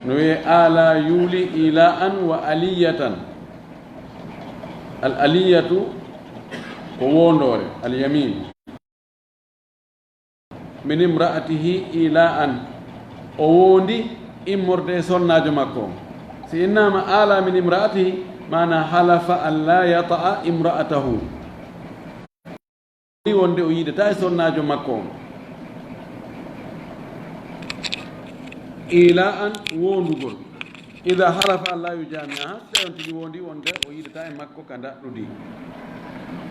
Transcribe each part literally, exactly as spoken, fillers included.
No wiye ala yuuli ila an wa aliyatan. Al aliyatu ko wondoore, al yamin. Min imra'atihi ila an. O wondi immorde e sonnaajo makko on. Si innama ala min imra'atihi, mana halafa an la yata'a imra'atahu. Wonde o yiidata e sonnaajo makko on. Ila an wondugol. Ida halafa an la yujami'aha, si tawi on tigi wondi wonde o yiidata e makko ka ndaɗɗudi.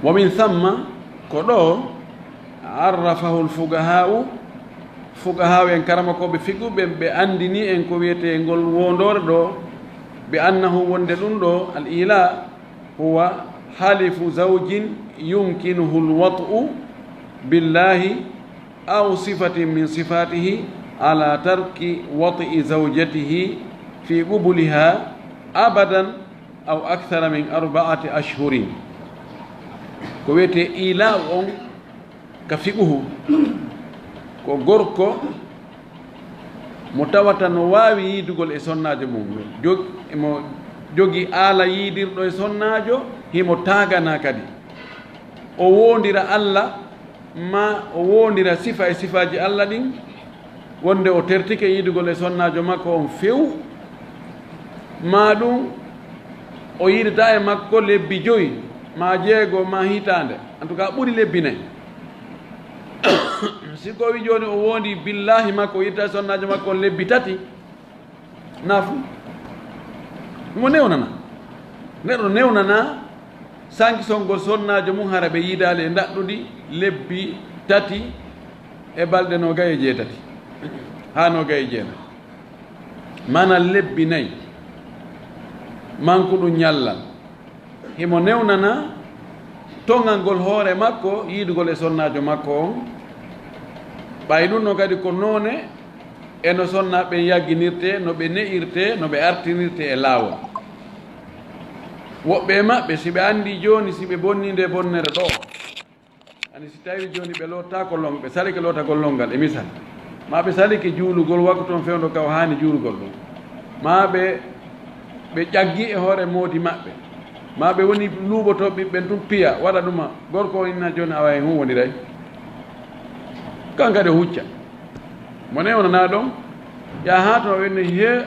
Wa min thamma, ko ɗo, arrafahu al-fuqaha'u, fuqaha'u en, karamakooɓe fiqhu ɓen, ɓe andini en ko wiyetee ngol wondoore ɗo, bi annahu, wonde ɗum ɗo, al ila, huwa halifu zawjin yumkinuhu al-wat'u billahi aw sifatin min sifatihi ala tarki wat'i zawjatihi fi qubuliha abadan aw akthara min arba'ati ashhurin. Ko wiyetee ila'u on ka fiqhu, ko gorko mo tawata no waawi yiidugol e sonnaajo mum, jog-, mo jogi aala yiidirɗo e sonnaajo, himo taagana kadi. O woondira Alla, ma o woondira sifa e sifaaji Alla ɗin, wonde o tertike yiidugol e sonnaajo makko on few, ma ɗum o yiidata e makko lebbi joyi, ma jeego, ma hitaande, en tout cas ɓuri lebbi nayi. Si ko wi jooni o wondi billahi makko, o yiidata e sonnaajo makko on lebbi tati, nafu mo newnana. Neɗɗo newnana sankisongol sonnaajo mum, hara ɓe yiidaali e ndaɗɗudi lebbi tati e balɗe noogay e jeetati haa noogay e jeenayi, maana lebbi nayi, mankuɗum ñallal. Himo newnana toŋangol hoore makko, yiidugol e sonnaajo makko on. Ɓay ɗum no kadi ko noone e no sonnaaɓe ɓen yagginirtee, no ɓe ne'irtee, no ɓe artinirtee e laawol. Woɓɓe e maɓɓe, si ɓe anndii jooni si ɓe bonnii ndee bonnere ɗoo, ani si tawii jooni ɓe lootaako long-, ɓe salike lootagol lonngal, e misal, maa ɓe salike juulugol waktu on fewndo ka o haani juulugol ɗum, maa ɓe, ɓe ƴaggii e hoore moodi maɓɓe, maa ɓe woni luuɓotoo ɓiɓɓen tun piya, waɗa ɗuma, gorko on inna jooni awa hen hun woniray. Kan kadi o hucca. Mo newnanaa ɗon, yaa haa to o inni, hee,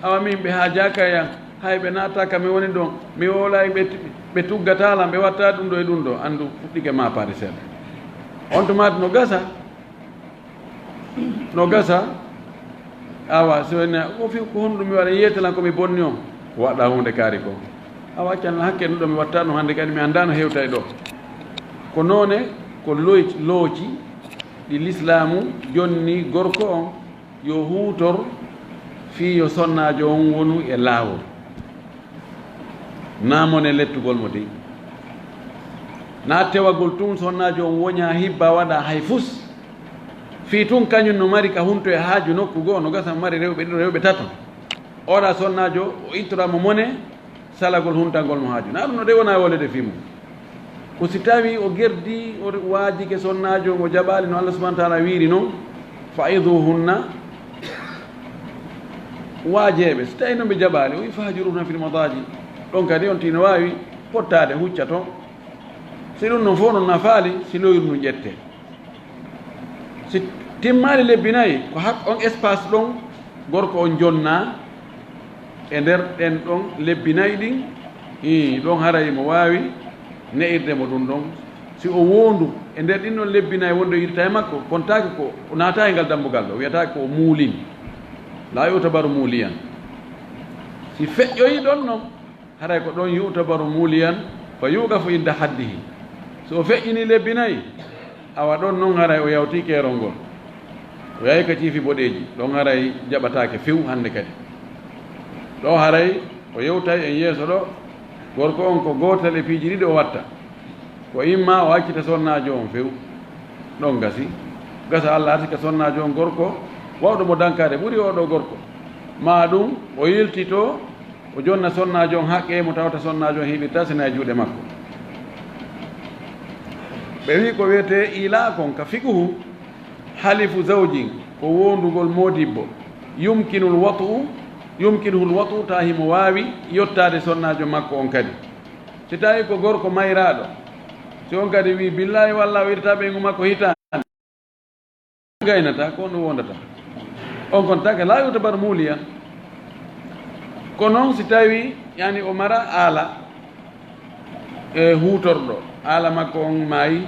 awa min ɓe haajaaka e an, hay ɓe naataaka, mi woni ɗon, mi wowlaay ɓe, ɓe tuggataa lan, ɓe wattaa ɗum ɗo e ɗum ɗo, anndu fuɗɗike maapaade seeɗa. On tuma no gasa, no gasa, awa, si woni, o fi ko honɗum mi waɗa, yeete lan ko mi bonni on, ko waɗɗaa huunde kaari ko. Awa, accan lan hakke ɗum ɗo mi wattaa ɗum hannde kadi, mi anndaa no hewtay ɗo. Ko noone, ko loy-, looci ɗi lislaamu jonni gorko on, yo huutor fii yo sonnaajo on wonu e laawol. Naa mone lettugol mo dey. Naa tewagol tun sonnaajo on woñaa hibba waɗa hay fus. Fii tun kañun no mari ka hunto e haaju nokku goo, no gasa mari rewɓe ɗiɗo, rewɓe tato. Oɗa sonnaajo, o ittora mo mone, salagol huntangol mo haaju. Naa ɗum no dey wonaa wolede fii mum. Ko si tawii o gerdii, o waajike sonnaajo on, o jaɓaali no Allah subhanahu wa ta'ala wiiri non, fa'iduhunna, waajeeɓe. Si tawii non ɓe jaɓaali, o wi'i, fahjuruhunna fil madaaji. Ɗon kadi on tino waawi pottaade hucca ton. Si ɗum non fof non nafaali, si loyru ndun ƴettee. Si timmaali lebbi nayi, ko hak-, on espace ɗon gorko on jonnaa e nder ɗen ɗon lebbi nayi ɗin, ii, ɗon haray mo waawi ne'irde mo ɗum ɗon. Si o woondu e nder ɗin ɗon lebbi nayi wonde o yiɗata e makko, kontaake ko o naata e ngal dambugal ɗo, wiyata ko o muulin. La yu'tabaru muuliyan. Si feƴƴoyi ɗon non, haray ko ɗon yu'tabaru muuliyan, fa yuqafu inda haddihi. So o feƴƴini lebbi nayi, awa ɗon non haray o yawti keerol ngol. O yahi ka ciifi boɗeeji, ɗon haray jaɓataake few hannde kadi. Ɗo haray o yewtay en yeeso ɗo, gorko on ko gootal e piiji ɗiɗi o watta. Ko imma o accita sonnaajo on few. Ɗon gasi. Gasa Allah arti ka sonnaajo on gorko, wawɗo mo dankaade ɓuri oo ɗoo gorko. Maa ɗum o yiltito, o jonna sonnaajo on haqqee mo tawata sonnaajo on heɓirta sina e juuɗe makko. Ɓe wi'i ko wiyetee ilaa kon ka fiqhu, halifu zawjin, ko woondugol moodibbo, yumkinul wat'u, Yumkinuhul wat'u, tawa himo waawi yottaade sonnaajo makko on kadi. Si tawi ko gorko mayraaɗo, si on kadi wii, "Billaahi wallaahi o yiɗataa ɓeyngu makko hitaande," gaynata, ko on ɗum wondata. On kon take, "Laa yu'tabar muuliyan." Ko noon si tawi, yani, o mara aala, e huutorɗo, aala makko on maayi,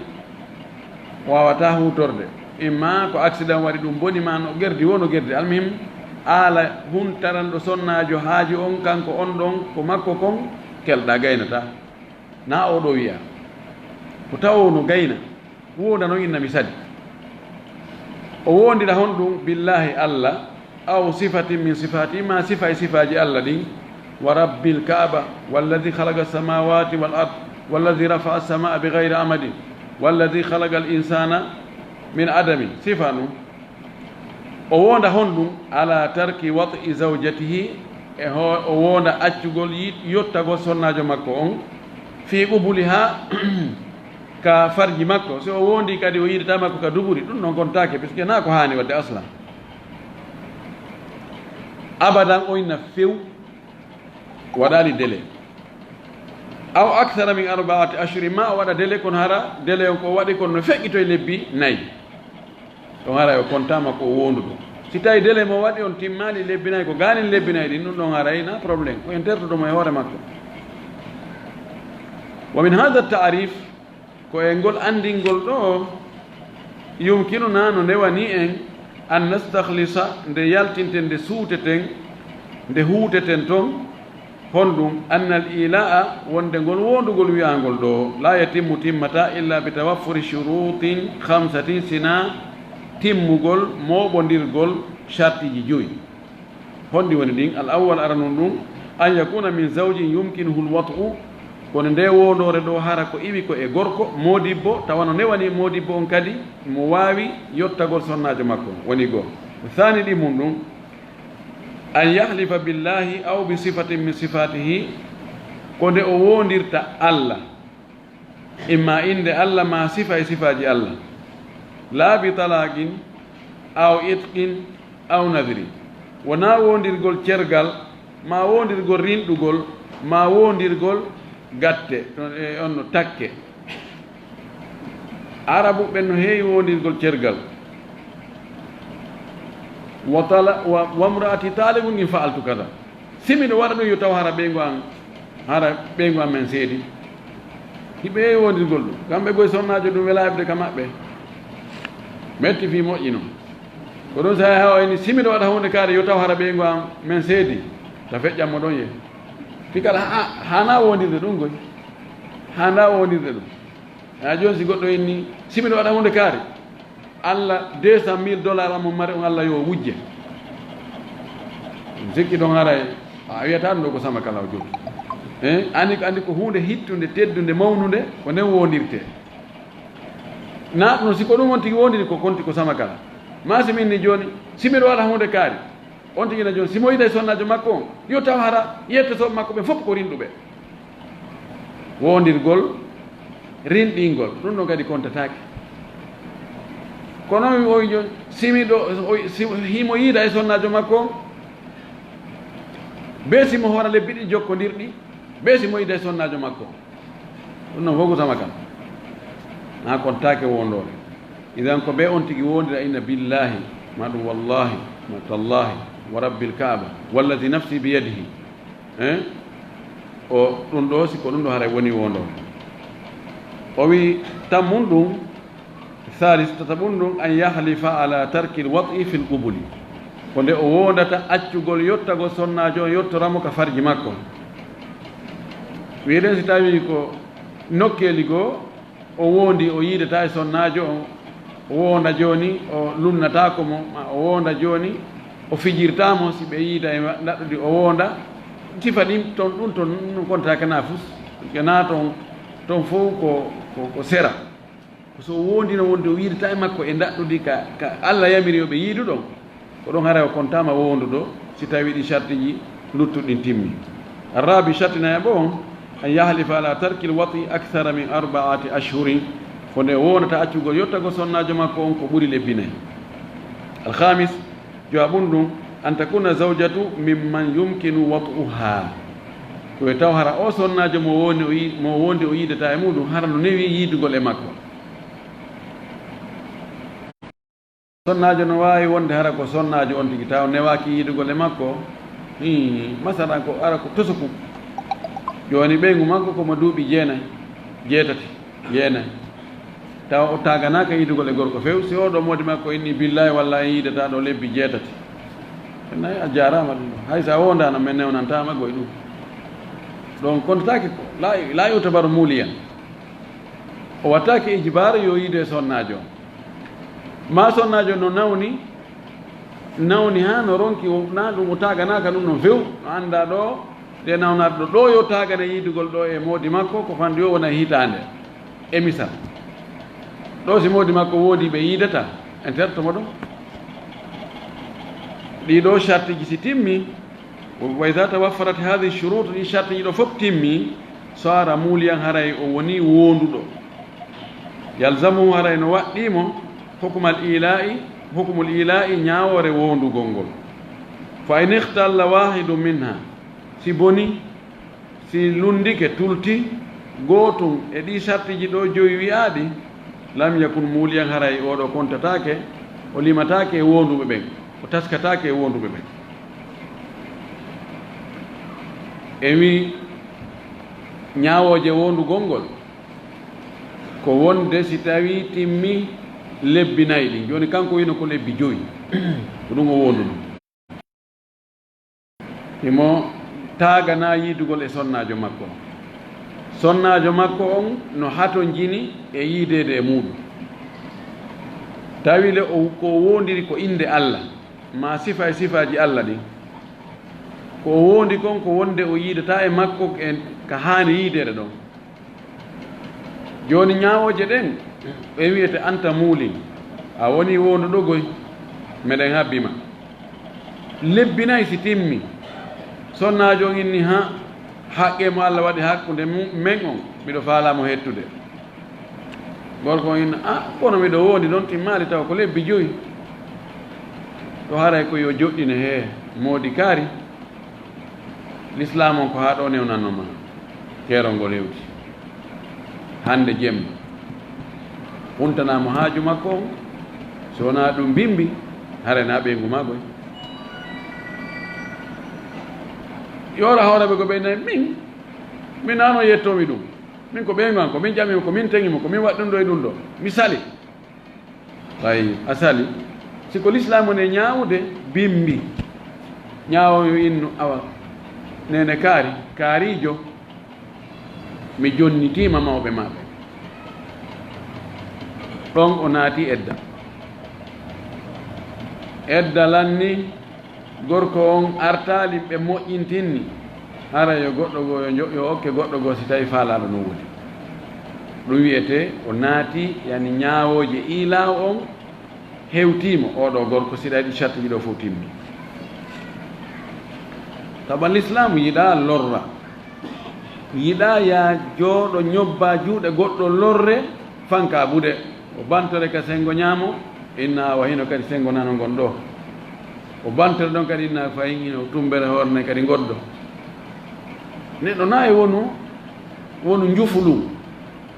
o waawataa huutorde. Imma ko accident waɗi ɗum boni, ma no gerdi woo no gerdi. Almuhim, aala huntaranɗo sonnaajo haaju on, kanko on ɗon, ko makko kon, kelɗa gaynataa. Na o ɗo wi'a. Ko tawo no gayna. Wonda noon inna mi sali. O wondira honɗum? Billaahi Alla, aw sifatin min sifaati, ma sifa e sifaaji Alla ɗin. Wa rabbil Kaaba, walladi khalaqa samaawaati wal ard, walladi rafa'a samaa bi gayri amadin, walladi khalaqa al insaana min adamin. Sifa ɗum. O wonda honɗum? Ala tarki wat'i zawjatihi, e ho-, o wonda accugol yi-, yottagol sonnaajo makko on, fi qubuliha, ka farji makko. Si o wondi kadi o yiɗata makko ka duburi, ɗum non kontaake, puisque na ko haani waɗde aslan. Abadan o inna few, waɗaali délai. Aw akthara min arba'ati ashhurin, ma o waɗa délai, kono hara délai on ko o waɗi kon no feƴƴitoy lebbi nayi. Ɗon hara o kontaama ko o wonduɗo. Si tawi délai mo waɗi on timmaali lebbi nayi, ko gaanin lebbi nayi ɗin, ɗum ɗon haray na problème. Ko en tertoto mo e hoore makko. Wa min hadha ta'rif, ko e ngol anndingol ɗo, yumkinuna, no newani en, an nastakhlisa, nde yaltinten, nde suuteten, nde huuteten ton, honɗum? Anna al ila'a, wonde ngol wondugol wi'angol ɗo, la yatimmu, timmata, illa bi tawaffuri shurutin khamsatin, sina timmugol, mooɓondirgol shartiji joyi. Honɗi woni ɗin? Al awwal, aranun ɗum, an yakuna min zawjin yumkinuhu al wat'u, kono nde wondoore ɗo hara ko iwi ko e gorko, modibbo, tawa no newani modibbo on kadi mo waawi yottagol sonnaajo makko, woni goo. Thani ɗi mun ɗum, an yahlifa billahi aw bi sifatin min sifatihi, ko nde o wondirta Alla. Imma innde Alla, ma sifa e sifaaji Alla. Laa bi talaqin, aw itqin, aw nadri. Wonaa wondirgol cergal, ma wondirgol rinɗugol, ma wondirgol gatte, ɗon e on no takke. Arabu ɓen no heewi wondirgol cergal. Wa tala-, wa, wa mraati taliqun in fa'altu kada. Si miɗo waɗa ɗum, yo taw hara ɓeyngu an, hara ɓeyngu an men seedi. Hiɓe heewi wondirgol ɗum. Kamɓe goy sonnaajo ɗum welaa heɓde ka maɓɓe. Metti fii moƴƴi non. Ko ɗum sahi hawa ini, si miɗo waɗa huunde kaari, yo taw hara ɓeyngu an men seedi. Ta feƴƴan mo ɗon ye. Fii kala ha-, haanaa wondirde ɗum goy. Haanaa wondirde ɗum. Haa jooni si goɗɗo inni, si miɗo waɗa huunde kaari, Alla, deux cent mille dollars am mo mari on, Alla yo wujje. Sikki ɗon haray, a wiyata ɗum ɗo ko sama kala o jogii. Eh, anndi ko, anndi ko huunde hittunde, teddunde, mawnunde, ko nden wondirte. Na ɗum, si ko ɗum on tigi wondiri, ko konti ko sama kala. Ma si min ni jooni, si miɗo waɗa huunde kaari, on tigi na jooni, si mo yiɗa e sonnaajo makko on, yo taw hara yetto sooɓe makko ɓen fof ko rinɗuɓe. Wondirgol, rinɗingol, ɗum ɗon kadi kontataake. Kono o wi, o wi jooni, si miɗo, o, si himo yiida e sonnaajo makko on, be si mo hoora lebbi ɗiɗi jokkondirɗi, be si mo yiida e sonnaajo makko on. Ɗum noon fof ko sama kan. Na kontaake wondoore. Idan ko ɓe on tigi wondira, inna billahi, ma ɗum wallahi, ma tallahi, wa rabbil Kaaba, wallazi nafsi bi yadihi. Eh? O, ɗum ɗo, si ko ɗum ɗo haray woni wondoore. O wi, tammun ɗum, Thalis, tataɓun ɗum, an yahlifa ala tarkil wat'i fil qubuli. Ko nde o wondata accugol yottagol sonnaajo on yottora mo ka farji makko. Wi'eɗen si tawi ko nokkeeli goo, o wondi, o yiidata e sonnaajo on, o wonda jooni, o lunnataako mo, ma o wonda jooni, o fijirtaa mo, si ɓe yiida e ndaɗɗudi, o wonda. Sifa ɗin ton, ɗum ton, ɗum kontaake na fus, ke na ton, ton fof ko, ko, ko sera. Ko so o wondino wonde o yiidata e makko e ndaɗɗudi ka, ka Alla yamiri yo ɓe yiidu ɗon, ko ɗon haray o kontaama wonduɗo, si tawi ɗi shartiji luttuɗi ɗin timmi. Arrabi, sharti nayaɓo on, an yahlifa ala tarkil wat'i akthara min arba'ati ashhurin, ko nde o wondata accugol yottagol sonnaajo makko on ko ɓuri lebbi nayi. Alhamis, jowaɓun ɗum, An takuna zawjatu mimman yumkinu wat'uha. Ko e taw hara o sonnaajo mo woni o yi-, mo wondi o yiidata e muɗum, hara no newi yiidugol e makko. Sonnaajo no waawi wonde hara ko sonnaajo on tigi, taw newaaki yiidugol e makko. Hii, masalan ko ara ko tosoku. Jooni ɓeyngu makko ko mo duuɓi jeenayi, jeetati, jeenayi. Tawa o taaganaaka yiidugol e gorko few, si oɗo moodi makko inni billahi wallahi yiidata ɗo lebbi jeetati. Nayi a jaaraama ɗum ɗo. Hay so a wondaano, min newnantaama goy ɗum. Ɗon kontataake ko, la, la yutabaru muuliyan. O wattaake ijbaar yo yiidu e sonnaajo. Ma sonnaajo no nawni, nawni haa no ronki, o, na ɗum o taaganaaka ɗum ɗon few, no anndaa ɗo, nde nawnaade ɗo, ɗo yo taagane yiidugol ɗo e moodi makko, ko fanɗi o wona hitaande. E misal, ɗo si moodi makko woodi ɓe yiidata, en terto mo ɗon. Ɗiɗo shartiji si timmi, wa iza tawaffarat hadhihi shurut, ɗi shartiji ɗo fof timmi, so ara muuliyan haray o woni wonduɗo. Yalzamuhu haray no waɗɗii mo, hukmal ila'i, hukmul ila'i ñaawoore wondugol ngol. Fa in ikhtalla wahidun minha, si boni, si lunndike, tulti, gootun e ɗii sartiji ɗo joyi wi'aaɗi, lam yakun muuliyan, haray oɗo kontataake, o limataake e wonduɓe ɓen, o taskataake e wonduɓe ɓen. E wi ñaawooje wondugol ngol, ko wonde si tawii timmi lebbi nayi ɗin, jooni kanko wino ko lebbi joyi, ko ɗum o wonduno. Himo taagana yiidugol e sonnaajo makko. Sonnaajo makko on no hatonjini e yiideede e muuɗum. Tawi le o, ko o woondiri ko innde Alla, ma sifa e sifaaji Alla ɗin. Ko o woondi kon ko wonde o yiidataa e makko e ka haani yiideede ɗon. Jooni ñaawooje ɗen, ɓe wi'ete anta muulin, a woni wonduɗo goy, meɗen habbi ma. Lebbi nayi si timmi, sonnaajo on inni, ha, haqqe mo Alla waɗi hakkunde mu-, men on, miɗo faalaa mo hettude. Gorko on inni, a, kono miɗo wondi ɗon timmaali taw ko lebbi joyi. To haray ko yo joɗɗine he moodi kaari. Lislaam on ko haa ɗo newnanno ma, keerol ngol hewti. Hannde jemma, huntanaama haaju makko on, si wonaa ɗum bimbi, haray na ɓeyngu maa goy. Yoora hooreeɓe ko ɓe nayi, min, min naano yettoomi ɗum. Min ko ɓeyngu an, ko min ƴami mo, ko min teŋi mo, ko min waɗi ɗum ɗo e ɗum ɗo. Mi sali. Ɓay a sali, si ko lislaamu ne ñaawude bimbi, ñaawo yo innu, awa, neene kaari, kaariijo, mi jonnitiima mawɓe maa ɓe. Ɗon o naati edda. Edda lanni, gorko on artaali ɓe moƴƴintinni, hara yo goɗɗo goo, yo njo-, yo okke goɗɗo goo si tawi faalaaɗo no woodi. Ɗum wiyetee o naati, yani ñaawooje iilaaw on hewtiimo, oo ɗoo gorko, si ɗaɗi shartiiji ɗoo fof timmi. Tawa lislaamu yiɗaa lorra. Yiɗaa yaa jooɗo ñobbaa juuɗe goɗɗo lorre fankaa buɗe. O bantore ka senngo ñaamo, inna awa hino kadi senngo nano ngon ɗoo. O bantore ɗon kadi inna fayin hino tumbere hoore nden kadi ngoddo. Neɗɗo na e wonu, wonu njufulu.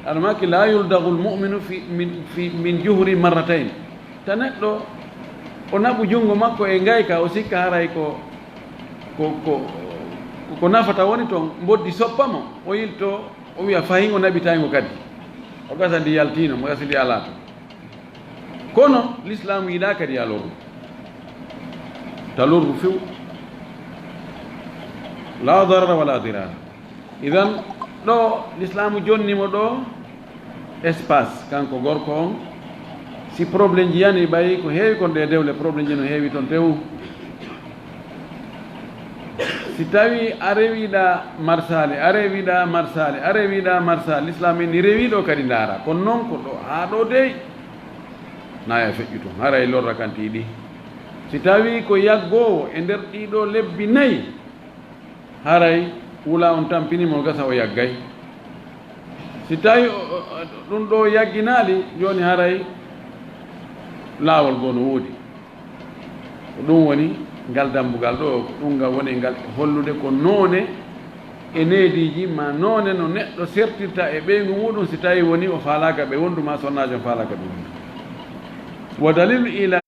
Aɗa maki la yuldagul mu'minu fi, min, fi, min juhri marratayn. Ta neɗɗo o naɓu junngo makko e ngayka, o sikka haray ko, ko, ko, ko nafata woni ton, mboddi soppa mo, o yilto, o wiya fahin o naɓitay ngo kadi. O gasa ndi yaltiino, mo gasa ndi alaa ton. Kono, lislaamu yiɗaa kadi a lorru. Ta lorru few. La darara wala dirara. Idan, ɗo lislaamu jonni mo ɗo espace, kanko gorko on, si problème ji yani ɓay ko heewi kon ɗe dewle, problème ji no heewi ton tew. Si tawi a rewiɗa marsaali, a rewiɗa marsaali, a rewiɗa marsaali, lislaam en ni rewi ɗo kadi ndaara. Kono noon ko ɗo, haa ɗo dey, na e feƴƴu ton, haray lorra kan tiiɗi. Si tawi ko yaggoowo e nder ɗiɗo lebbi nayi, haray wula on tampini mo gasa o yaggay. Si tawi o, o, o, ɗum ɗo yagginaali, jooni haray laawol goo no woodi. Ko ɗum woni Ngal dambugal ɗo, ko ɗum ngal woni ngal hollude ko noone e neediiji, ma noone no neɗɗo sertirta e ɓeyngu muuɗum, si tawi woni o faalaaka ɓe wondu, ma sonnaajo on faalaaka ɓe wondu. Wa dalil ila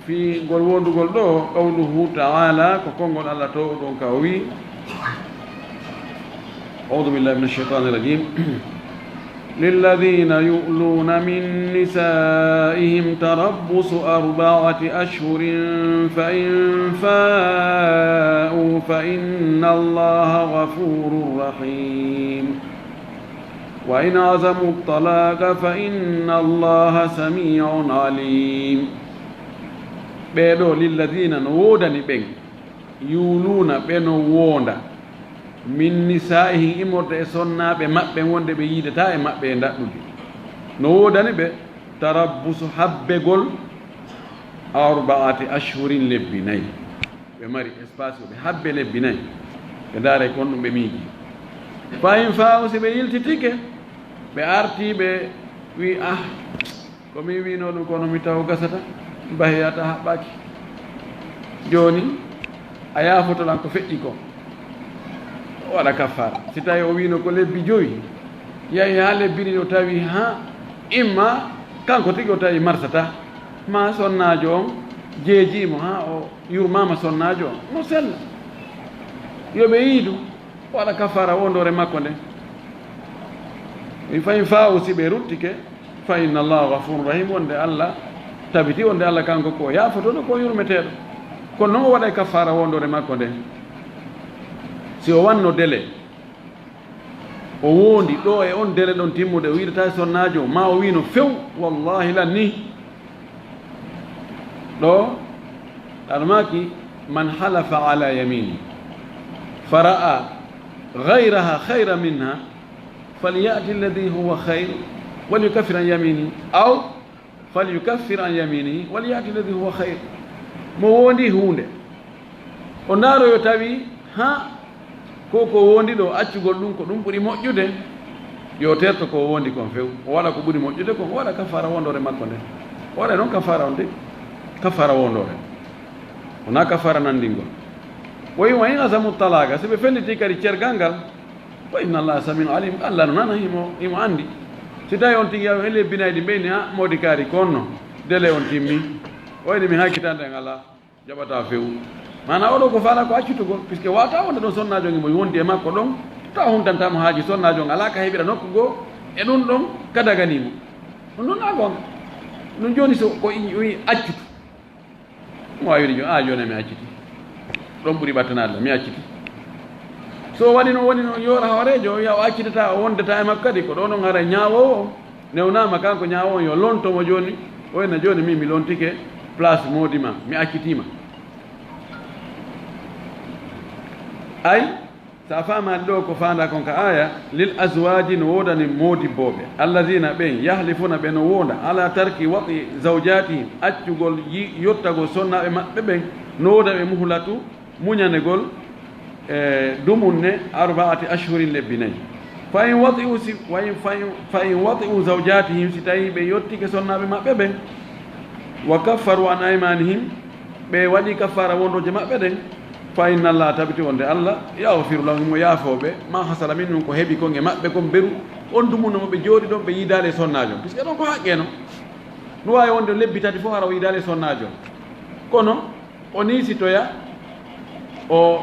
fii ngol wondugol ɗo, qawluhu ta'ala, ko konngol Allah toowɗo on ka o wi'i, أعوذ بالله من الشيطان الرجيم. للذين يؤلون من نسائهم تربص أربعة أشهر فإن فاءوا فإن الله غفور رحيم. وإن عزموا الطلاق فإن الله سميع عليم. Ɓee ɗoo, lilladina, no woodani ɓen, yuuluuna, ɓe no woonda, min nisaa'ihim, immorde e sonnaaɓe maɓɓe, wonde ɓe yiidataa e maɓɓe e ndaɗɗudi. No woodani ɓe tarabbusu, habbegol, arbaati ashhurin, lebbi nayi. Ɓe mari espace, ɓe habbe lebbi nayi. Ɓe ndaare kon ɗum ɓe miiji. Fa in faa'u, si ɓe yiltitike, ɓe artii, ɓe wi, "Ah, ko min wiinoo ɗum, kono mi taw gasata, baheyata haɓɓaaki. Jooni, a yaafoto lan ko feƴƴi kon." O waɗa kaffaara. Si tawi o wiino ko lebbi jowi, yahi haa lebbi ɗiɗi, o tawi haa imma kanko tigi o tawi marsata, ma sonnaajo on jeejii mo haa o yurmaama sonnaajo on, no sella. Yo ɓe yiidu, o waɗa kaffaara wondoore makko nden. Fa in faa'u, si ɓe ruttike, fa inna Allaha ghafurun rahim, wonde Allah tabiti, wonde Allah kanko ko yaafotoɗo, ko yurmeteeɗo. Kono non o waɗay kaffaara wondoore makko nden. Si o wanno délai, o wondi ɗo e on délai ɗon timmude, o yiɗata e sonnaajo, ma o wiino few, wallahi lan ni. Ɗo, ɗaɗo maaki, man halafa ala yamini, fara'a ghayraha khayran minha, falyati alladhi huwa khayr, walyukaffir an yamini, aw falyukaffir an yamini, walyati alladhi huwa khayr. Mo wondi huunde, o ndaaro yo tawi, ha, ko, ko wondi ɗo, accugol ɗum, ko ɗum ɓuri moƴƴude, yo terto ko wondi kon few, o waɗa ko ɓuri moƴƴude kon, o waɗa kafaara wondoore makko nde. O waɗa noon kafaara on de, kafaara wondoore. Wonaa kafaara nanndingol. Wa in, wa in azamu talaqa, si ɓe felliti kadi cergal ngal, wa inna Allaha samiun alim, Allah no nana, himo, himo anndi. Si tawi on tigi yawi e lebbi nayi ɗi ɓeyni, a, moodi kaari ko honno, délai on timmi, o ini mi hakkitande en alaa. Jaɓataa few. Maanaa, oɗo ko faala ko accutugol, puisque waata wonde ɗon sonnaajo ngi mo wondi e makko ɗon, tawa huntantaa mo haaji sonnaajo on, alaa ka heɓira nokku goo, e ɗum ɗon ka daganii mo. Ɗum ɗon naa goonga. Ɗum jooni so ko i, o wi'i accutu. Mo waawiri jooni, a jooni mi acciti. Ɗon ɓuri ɓattanaade, mi acciti. So o waɗi no woni no yoora hooreejo, o wi'a o accitataa, o wondataa e makko kadi, ko ɗon on haray ñaawoowo. Newnaama kanko ñaawo on yo lonto mo jooni, o ina jooni min mi lontike place moodi ma, mi accitii ma. Ay, so a faamaali ɗo ko faandaa kon ka aaya, lil azwaaji no woodani moodibbooɓe, allazina ɓen, yahlifuna ɓe no woonda, ala tarki wati zawjatihim, accugol yi-, yottagol sonnaaɓe maɓɓe ɓen, no wooda ɓe muhlatu, muñanegol, e, dumunne, arbaati ashhurin, lebbi nayi. Fa in wati'u, si, wa in, fa in, fa in wati'u zawjatihim, si tawi ɓe yottike sonnaaɓe maɓɓe ɓen, wa kaffaru an aymanihim, ɓe waɗi kaffaara wondooje maɓɓe ɗen, fa inna Allaha, tabiti wonde Allah, yaghfiru lahum, himo yaafoo ɓe, ma hasala minhum, ko heɓi kon e maɓɓe kon beru, on dumunne mo ɓe jooɗi ɗon, ɓe yiidaali e sonnaajo on. Puisque ɗon ko haqqe no. No waawi wonde lebbi tati fof hara o yiidaali e sonnaajo on. Kono, o niisitoya, o,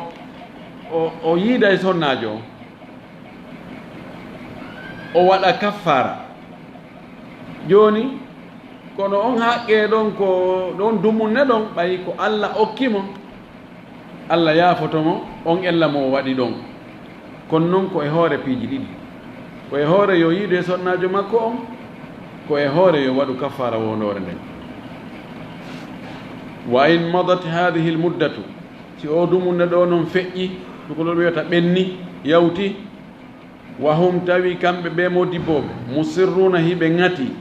o, o yiida e sonnaajo on, o waɗa kaffaara. Jooni, kono on haqqee ɗon, ko ɗon dumunne ɗon, ɓay ko Alla okki mo, Alla yaafoto mo on ella mo o waɗi ɗon. Kono non ko e hoore piiji ɗiɗi. Ko e hoore yo yiidu e sonnaajo makko on, ko e hoore yo waɗu kaffaara wondoore nden. Wa in madat hadhihi almuddatu, si o dumunne ɗo non feƴƴi, tukulol wiyata ɓenni, yawti, wa hum, tawi kamɓe ɓe modibbooɓe, musirruna, hiɓe ŋati,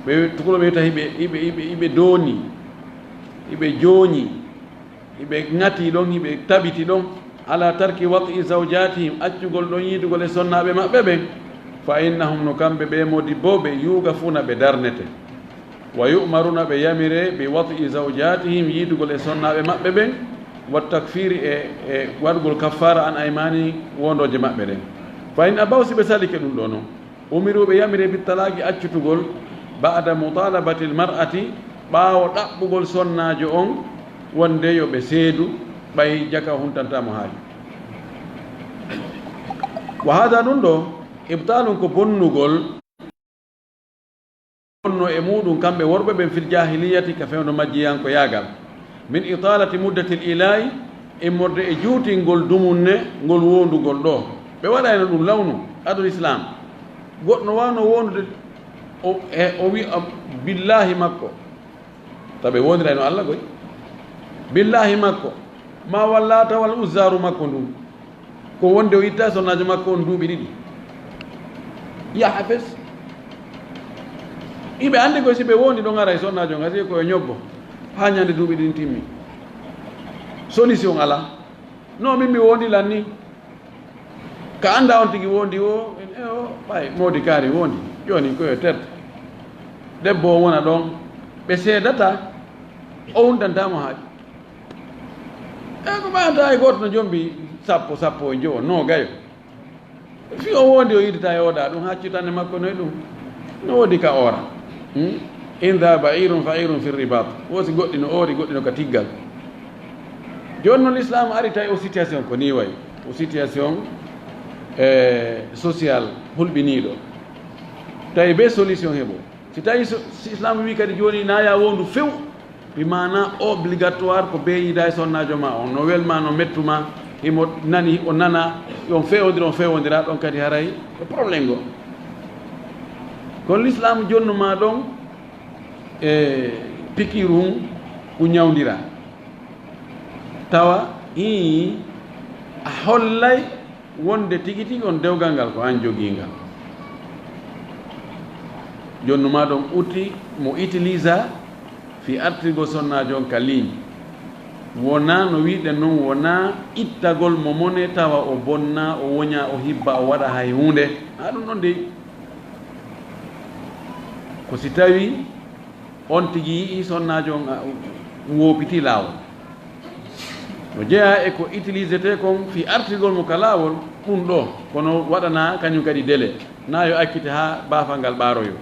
ɓe tukulol wiyata hiɓe, hiɓe, hiɓe, hiɓe dooni, hiɓe jooñi, hiɓe ŋati ɗon, hiɓe tabiti ɗon, ala tarki wati zawjatihim, accugol ɗon yiidugol e sonnaaɓe maɓɓe ɓen, fa innahum, no kamɓe ɓe modibbooɓe, yuugafuna, ɓe darnete. Wa yu'maruna, ɓe yamire, bi wat'i zawjatihim, yiidugol e sonnaaɓe maɓɓe ɓen, wa takfiri, e, e waɗugol kaffaara an aymani, wondooje maɓɓe ɗen. Fa in abaw, si ɓe salike ɗum ɗo non, umiru, ɓe yamire, bi talaqi, accutugol, ba'da mutalabati l mar'ati, ɓaawo ɗaɓɓugol sonnaajo on wonde yo ɓe seedu, ɓay jaka huntanta mo haaju. Wa hada, ɗum ɗo, ibtalun, ko bonnugol, wonno e muɗum kamɓe worɓe ɓen, fil jahiliyati, ka fewndo majjiyankoyaagal, min italati muddatil ila'i, immorde e juutingol dumunne ngol wondugol ɗo. Ɓe waɗayno ɗum lawnu adul islam. Goɗɗo no wawno wondude, o, e, o wi'a billahi makko, taw ɓe wondirayno Allah koy, billahi makko, ma wallata wal uzzaru makko ndun, ko wonde o itta sonnaajo makko on duuɓi ɗiɗi. Yaha fes. Iɓe anndi koy, si ɓe wondi ɗon, ara e sonnaajo on, asi ko e ñobbo, haa ñande duuɓi ɗin timmi. Solution alaa. No min mi wondi lan ni. Ka annda on tigi wondi o, en, e o, ɓay moodi kaari wondi. Jooni ko e terte. Debbo o wona ɗon. Ɓe seedata, o huntanta mo haaju. E ko ɓaata e gooto no jombi sappo, sappo e jowo, noogayo. Fii o wondi o yiɗata e ooda ɗum, haccitande makko noy ɗum. No woodi ka oora. Hmm? In dha ba'irun fa'irun fi ribat. Wo si goɗɗi no oori, goɗɗi no ka tiggal. Jooni noon l'islam ari tawi o situation ko ni wayi. O situation, eh, social hulɓiniiɗo. Tawi be solution heɓo. Si tawi so, si islam wi kadi jooni na ya wondu few, bi maana obligatoire ko be yiida e sonnaajo ma on, no welma, no mettuma, himo nani, o nana, on fewondira, on fewondira, ɗon kadi haray ko problème go. Kono l'islam jonnuma ɗon e pikirum ko ñawndira. Tawa, ii, a hollay wonde tigi tigi on dewgal ngal ko an jogii ngal. Jonnuma ɗon uti mo utilisa fi artirgo sonnaajo on ka ligne. Wonaa no wiɗen non, wonaa ittagol mo mone tawa o bonna, o woña, o hibba, o waɗa hay huunde. Haa ɗum ɗon dey. Ko si tawi on tigi yi'i sonnaajo on, a, woopiti laawol. No jeyaa e ko utilisete kon fii artirgol mo ka laawol, ɗum ɗo, kono waɗanaa kañum kadi délai. Na yo accite haa baafal ngal ɓaaroyoo.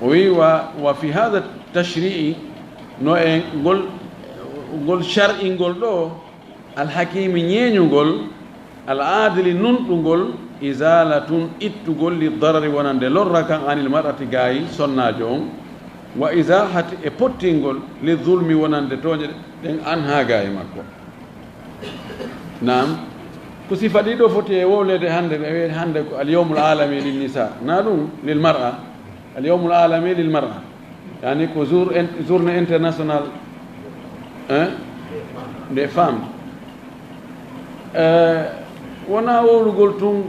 O wi'i, wa, wa fi hada tashri'i, no e ngol, ngol shar'ingol ɗo, Alhakiimi ñeeñungol, al aadili nunɗungol, izalatun ittugol, li darari wonande lorra kan, anil mar'ati gaay sonnaajo on, wa izahati e pottingol, li zulmi wonande tooñe ɗen, anha gaay makko. Naam. Ko sifa ɗiɗo foti e wowleede hannde, ɓe wi'e hannde ko al yawmul alami lin nisa. Na ɗum lil mar'a. Al yawmul alami lil mar'a. Yani ko jour in-, journée internationale, hein, des femmes. Eh, wona wowlugol tun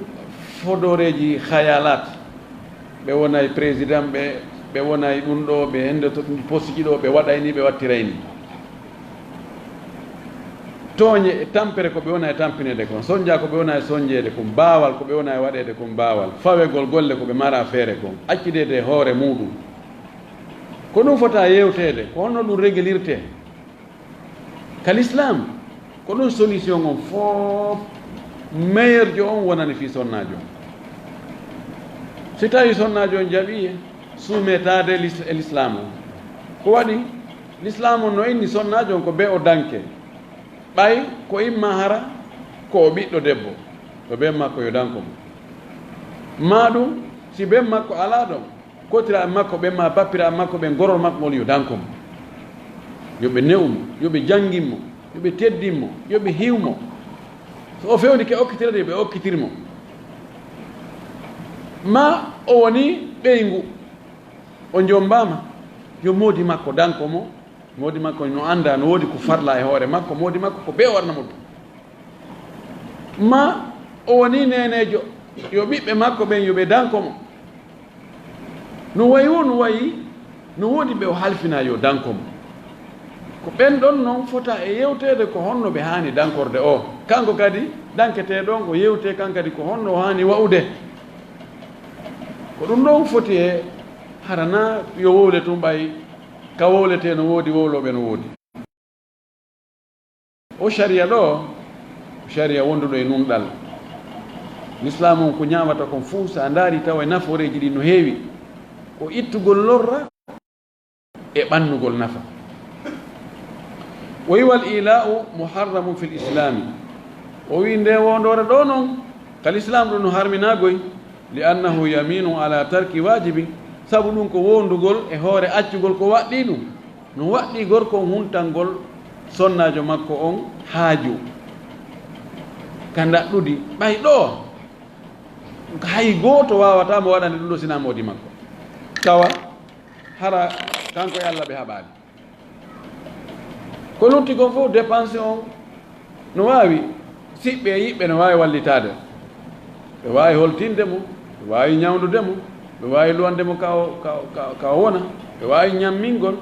fodoreeji khayalat. Ɓe wonay président, ɓe, ɓe wonay ɗum ɗo, ɓe hende to ɗum poste ji ɗo, ɓe waɗay ni, ɓe wattiray ni. Tooñe e tampere ko ɓe wona e tampineede kon, sonja ko ɓe wona e sonjeede kon, baawal ko ɓe wona e waɗeede kon baawal, fawegol golle ko ɓe mara feere kon, accideede e hoore muuɗum. Ko ɗum fota yewteede, ko honno ɗum régulirte? Ka l'islam, ko ɗum solution on fof meilleur jo on wonani fii sonnaajo. Si tawi sonnaajo on jaɓi suumetaade lis-, e l'islam on, ko waɗi? L'islam on no inni sonnaajo on ko be o danke. Ɓay ko imma hara ko o ɓiɗɗo debbo, to ben makko yo danko mo. Maa ɗum, si ben makko alaa ɗon, kotiraaɓe makko ɓen, maa bappiraaɓe makko ɓen, gorol makko ngol yo danko mo. Yo ɓe ne'u mo, yo ɓe janngin mo, yo ɓe teddin mo, yo ɓe hiw mo. So o fewndike okkitireede, yo ɓe okkitir mo. Maa o woni ɓeyngu, o jommbaama, yo moodi makko danko mo. Moodi makko no annda, no woodi ko farla e hoore makko, moodi makko ko be o waɗana mo ɗum. Ma o woni neeneejo, yo ɓiɓɓe makko ɓen, yo ɓe danko mo. No wayi wo, no wayi, no woodi ɓe o halfina yo danko mo. Ko ɓen ɗon non fota e yewteede ko honno ɓe haani dankorde o. Kanko kadi, danketee ɗon o yewtee kan kadi ko honno o haani wa'ude. Ko ɗum ɗon foti e hara na yo wowle tun ɓay ka wowletee no woodi, wowlooɓe no woodi. O sariya ɗo, sariya wonduɗo e nunɗal. Lislaam on ko ñaawata kon fuu, so a ndaari tawa e nafooreeji ɗin no heewi. Ko ittugol lorra e ɓannugol nafa. O wi, "Wal ila'u muharramun fil islami." O wi, "Nde wondoore ɗo non, ka lislaam ɗo no harminaagoy, li annahu yaminu ala tarki wajibin, sabu ɗum ko wondugol e hoore accugol ko waɗɗii ɗum. No waɗɗii gorko on huntangol sonnaajo makko on haaju ka ndaɗɗudi, ɓay ɗo hay gooto waawataa mo waɗande ɗum ɗo sinaa moodi makko. Tawa hara kanko e Allah ɓe haɓaali." Ko lutti kon fof, dépense on no waawi, siɓɓe e yiɓɓe no waawi wallitaade. Ɓe waawi holtinde mo, ɓe waawi ñawndude mo, ɓe waawi luwande mo ka o, ka, ka, ka o wona, ɓe waawi ñammingol.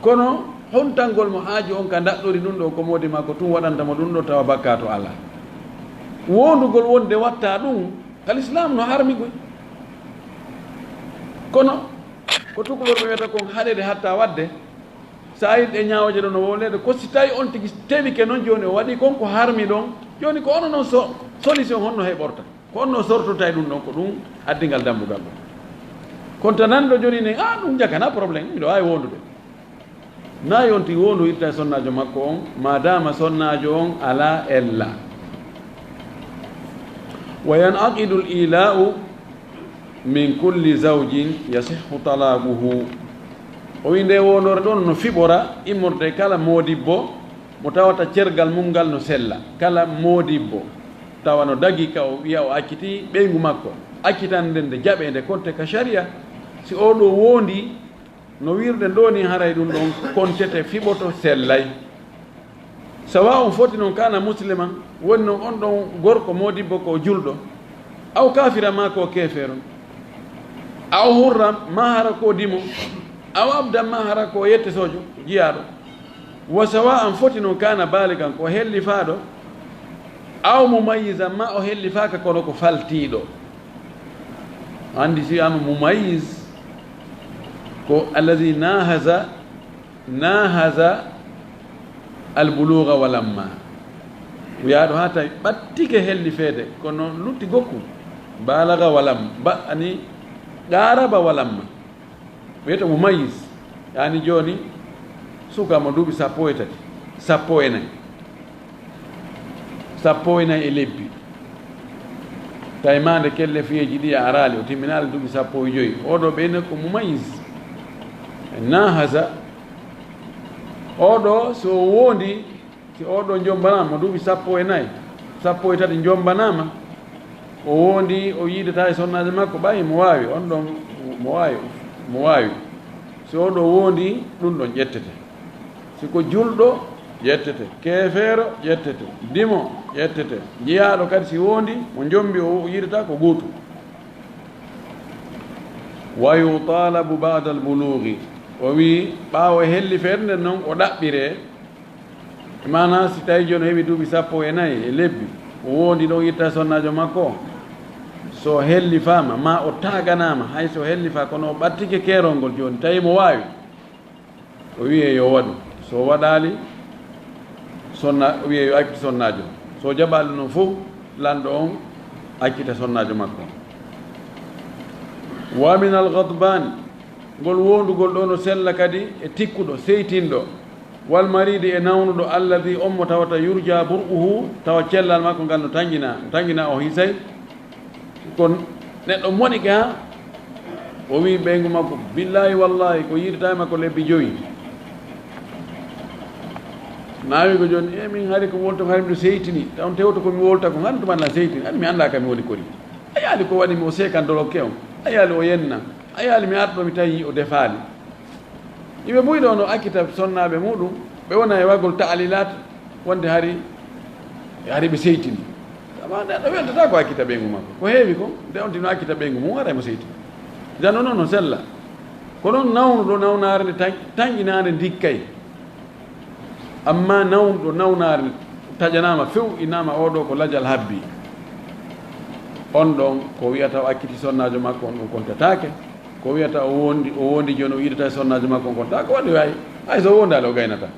Kono hontangol mo haaju on ka ndaɗɗori ɗum ɗo, ko moodi makko tun waɗanta mo ɗum ɗo, tawa bakkaato alaa. Wondugol wonde watta ɗum, ka lislaam no harmi koy. Kono ko tukulorɓe wiyata kon haɗede hatta waɗde, so a yiɗi ɗe ñaawooje ɗo no wowleede, ko si tawi on tigi tewike non, jooni o waɗi kon ko harmi ɗon, jooni ko ono non so-, solution honno heɓorta? Ko honno sortotay ɗum ɗon? Ko ɗum addigal dambugal ɗo. Kono ta nanɗo jooni ne, "Ah, ɗum jakana problème, miɗo waawi wondude." Na yo on tigi wondu itta e sonnaajo makko on, maadaama sonnaajo on alaa ella. Wa yan'aqidul ila'u min kulli zawjin yasihhu talaquhu. O wi nde wondoore ɗon no fiɓora immorde kala moodibbo mo tawata cergal mum ngal no sella. Kala moodibbo tawa no dagi ka o wiya o accitii ɓeyngu makko, accitande nde jaɓee nde konte ka sharia, si oo ɗoo woondii, no wiirɗen ɗoo ni, haray ɗum ɗon kontete fiɓoto, sellay. Sawa on foti non kana musliman, woni non on ɗon gorko moodibbo ko julɗo, aw kafira ma ko keefeero, aw hurran ma hara ko dimo, aw abdan ma hara ko yettesojo, jiyaaɗo. Wa sawa an foti non kana baligan ko hellifaaɗo, aw mumayyizan ma o hellifaaka kono ko faltiiɗo. Anndi si ama mumayyiz ko allazi nahaza, nahaza albuluga walamma. Wiyaaɗo haa tawi ɓattike hellifeede, kono lutti gokku. Balaga walam, ba ani qaraba walamma. Wiyete mumayyiz. Yani jooni suka mo duuɓi sappo e tati, sappo e nayi, sappo e nayi e lebbi. Tawi maande kellefiyeeji ɗi a araali, o timminaali duuɓi sappo e joyi. Oɗo ɓeyna ko mumayyiz. Nahaza. Oɗo so wondi, si oɗo jombanaama mo duuɓi sappo e nayi, sappo e tati jombanaama, o wondi, o yiidata e sonnaajo makko, ɓay mo waawi, on ɗon mo waawi, mo waawi. Si oɗo wondi, ɗum ɗon ƴettete. Si ko julɗo, ƴettete. Keefeero, ƴettete. Dimo, ƴettete. Jiyaaɗo kadi, si wondi, mo jombi o yiidata ko gootu. Wa yutalabu ba'da al-bulughi. O wi, ɓaawo e hellifeede nden non, o ɗaɓɓiree. Maana, si tawi jooni o heɓi duuɓi sappo e nayi e lebbi, o wondi ɗon itta sonnaajo makko, so hellifaama, ma o taaganaama, hay so hellifaa, kono o ɓattike keerol ngol jooni, tawi mo waawi, o wiyee yo waɗu. So waɗaali, sonna-, o wiyee yo accu sonnaajo. So jaɓaali non fof, lanɗo on accita sonnaajo makko. Wa min al-ghadbani, ngol wondugol ɗo no sella kadi e tikkuɗo, seytinɗo. Wal maridi, e nawnuɗo, alladi, on mo tawata yurja bur'uhu, tawa cellal makko ngal no tanƴina, no tanƴina, o hisay. Ko neɗɗo moɗike ha o wi ɓeyngu makko, "Billahi wallahi, ko yiidata e makko lebbi joyi." Naawi ko jooni, "E min hari ko wolta ko hari miɗo seytini, taw on tewto ko mi wolta ko, hari tuma na seytini, hari mi annda ka mi woni kori." A yaali ko waɗi mi o seekan dolokke on, a yaali o yenna, a yaali mi arɗo mi tawi o defaali. Yimɓe buy ɗo no accita sonnaaɓe muɗum, ɓe wona e waggol taalilat, wonde hari, hari ɓe seytini. Amma neɗɗo weltata ko accita ɓeyngu makko. Ko heewi kon, nde on tino accita ɓeyngu mum, haray mo seytini. Jano noon no sella. Ko noon nawnuɗo nawnaare nde tan-, tanƴinaande ndikkay. Amma nawnuɗo nawnaare taƴanaama few, inaama oo ɗoo ko lajal habbi. On ɗon, ko wiyata o acciti sonnaajo makko on, ɗum kontataake. Ko wiyata o wondi, o wondi jooni, o yiɗata e sonnaajo makko on, kontataake. Ko waɗi hay, hay so wondaali, o gaynata.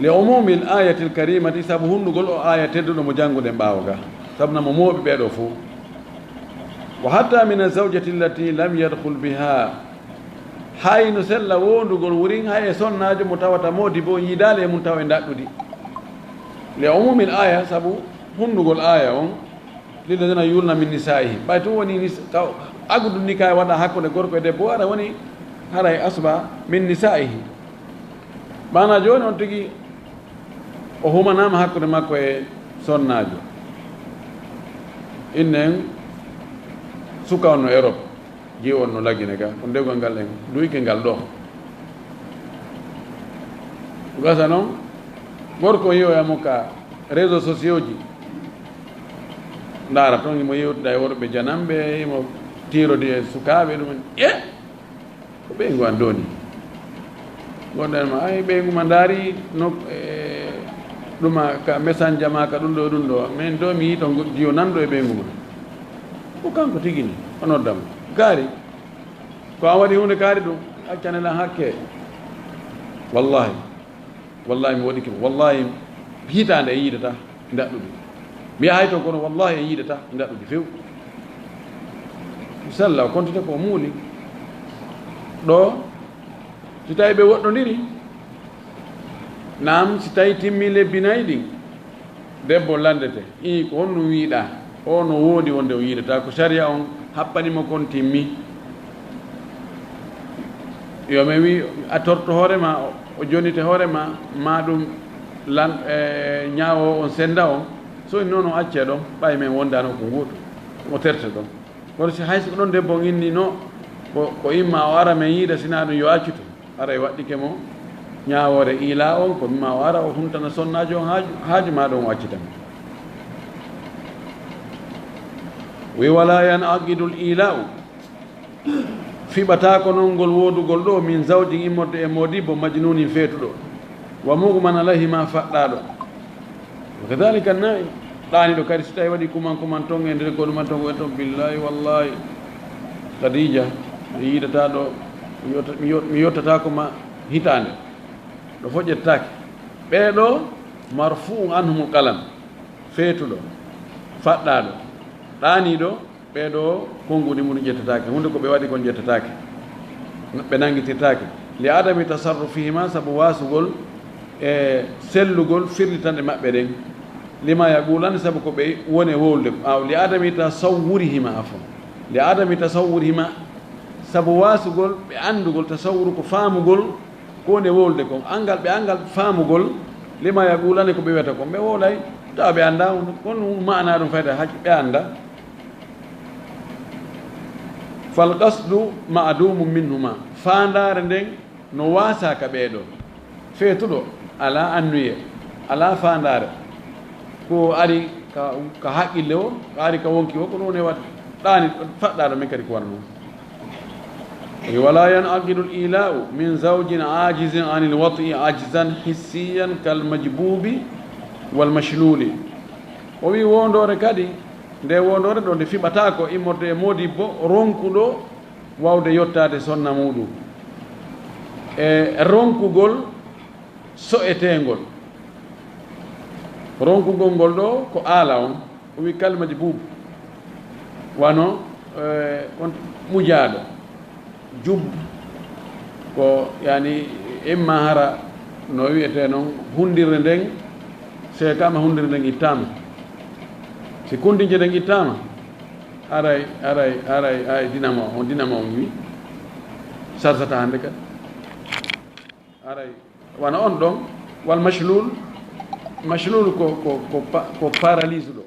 Li umumil ayatil karimati, sabu hunndugol o aya tedduɗo mo jannguɗen ɓaawo ga. Sabu na mo mooɓi ɓee ɗoo fof. Wa hatta min azawjati allati lam yadkhul biha. Hay no sella wondugol wurin, hay e sonnaajo mo tawata moodi bo yiidaali e mum tawa e ndaɗɗudi. Li umumil aya, sabu hunndugol aya on, lilladina yulna min nisaihi. Ɓay tun woni nis-, ka, aqdu nikah waɗa hakkunde gorko e debbo, ara woni haray asba min nisaihi. Maana jooni on tigi o humanaama hakkunde makko e sonnaajo. Innen suka on no Europe, jiyo on no Lagine ga, ko dewgal ngal en duyke ngal ɗo. Gasa noon, gorko yiyoya mo ka réseaux sociaux ji, ndaara toon himo yewtida e worɓe jananɓe, himo tiirodi e sukaaɓe, ɗum en. E ko ɓeyngu an dooni? Gonɗen ma, ay, ɓeyngu ma ndaari no, e, ɗuma ka mesanja ma ka ɗum ɗo, ɗum ɗo. Min ɗo mi yii toon jiyo nanɗo e ɓeyngu ma. Ko kanko tigi ni, o nodda mo. Kaari, ko an waɗi huunde kaari ɗum, accane lan hakke. Wallahi, wallahi mi waɗike mo. Wallahi hitaande en yiidata. Ndaɗɗudi. Mi yahay toon kono wallahi en yiidata ndaɗɗudi few. Sella o kontite ko o muuli. Ɗo, si tawi ɓe woɗɗondiri, naam, si tawi timmi lebbi nayi ɗin, debbo landete, ii, ko honɗum wiiɗa? O no woodi wonde o yiidata, ko sariya on happani mo kon timmi. Yo mi wi a torto hoore ma, o jonnite hoore ma, ma ɗum lan, e, ñaawo on senda on. So en noon o accee ɗon, ɓay men wondaano ko ngootu, o terte ɗon. Kono si hay so ɗon debbo on inni no, ko, ko imma o ara men yiida, sina ɗum yo accu tun. Aray waɗɗike mo ñaawoore ila on, ko imma o ara o huntana sonnaajo on haaju, haaju ma ɗon o accita mo. Wi wala yan aqidul ila'u. Fiɓataako noon ngol woodugol ɗo min zawjin immorde e moodibbo majnuunin feetuɗo, wa mughman alayhi ma faɗɗaaɗo. Wa kadhalika naa'im, ɗaaniiɗo kadi, so tawi waɗi kuman kuman toon e nder goɗɗum man toon, ko en toon, billahi wallahi, Khadija, mi yiidataa ɗo, mi yotta-, mi yot-, mi yottataako ma hitaande, ɗo fof ƴettataake. Ɓee ɗo, marfu'un anhumul qalam, feetuɗo, faɗɗaaɗo, ɗaaniiɗo, ɓee ɗoo, konnguɗi mum ƴettataake. Huunde ko ɓe waɗi kon ƴettataake. Ɓe nanngitirtaake. Li adami tasarrufihima, sabu waasugol e sellugol firlitanɗe maɓɓe ɗen. Lima yaqulani, sabu ko ɓe woni e wowlude. Aw, li adami tasawwurihima, afwan. Li adami tasawwurihima, sabu waasugol ɓe anndugol, tasawwuru ko faamugol ko woni e wowlude kon. Anngal ɓe, anngal faamugol, lima yaqulani, ko ɓe wiyata kon. Ɓe wowlay, tawa ɓe anndaa, kono maanaa ɗum fayda, haji ɓe anndaa. Fal qasdu ma'dumun minhuma. Faandaare nden no waasaa ka ɓee ɗoo. Feetuɗo alaa annuye, alaa faandaare. Ko ari ka, ka haqqille o, ko ari ka wonki o, ko ɗum woni waɗde. Ɗaani faɗɗaaɗo men kadi ko wano non. E wala yan'aqidul ila'u min zawjin ajizin anil wat'i ajzan hissiyan kal majbubi wal mashluli. O wi wondoore kadi, nde wondoore ɗo nde fiɓataako immorde e moodibbo ronkuɗo wawde yottaade sonna muɗum. E ronkugol so'eteengol. Ronkugol ngol ɗo ko aala on, o wi kal majbub, wano, eh, on mujaaɗo. Jub ko, yani, imma hara no wiyetee non, hunndirde nden seekaama, hunndirde nden ittaama. Si kunndinje nden ittaama, aray, aray, aray, ay, dinamo on, dinamo on wi, sarsata hannde kadi. Aray, wano on ɗon, wal mashlul, mashlul ko, ko, ko pa-, ko paralyse ɗo.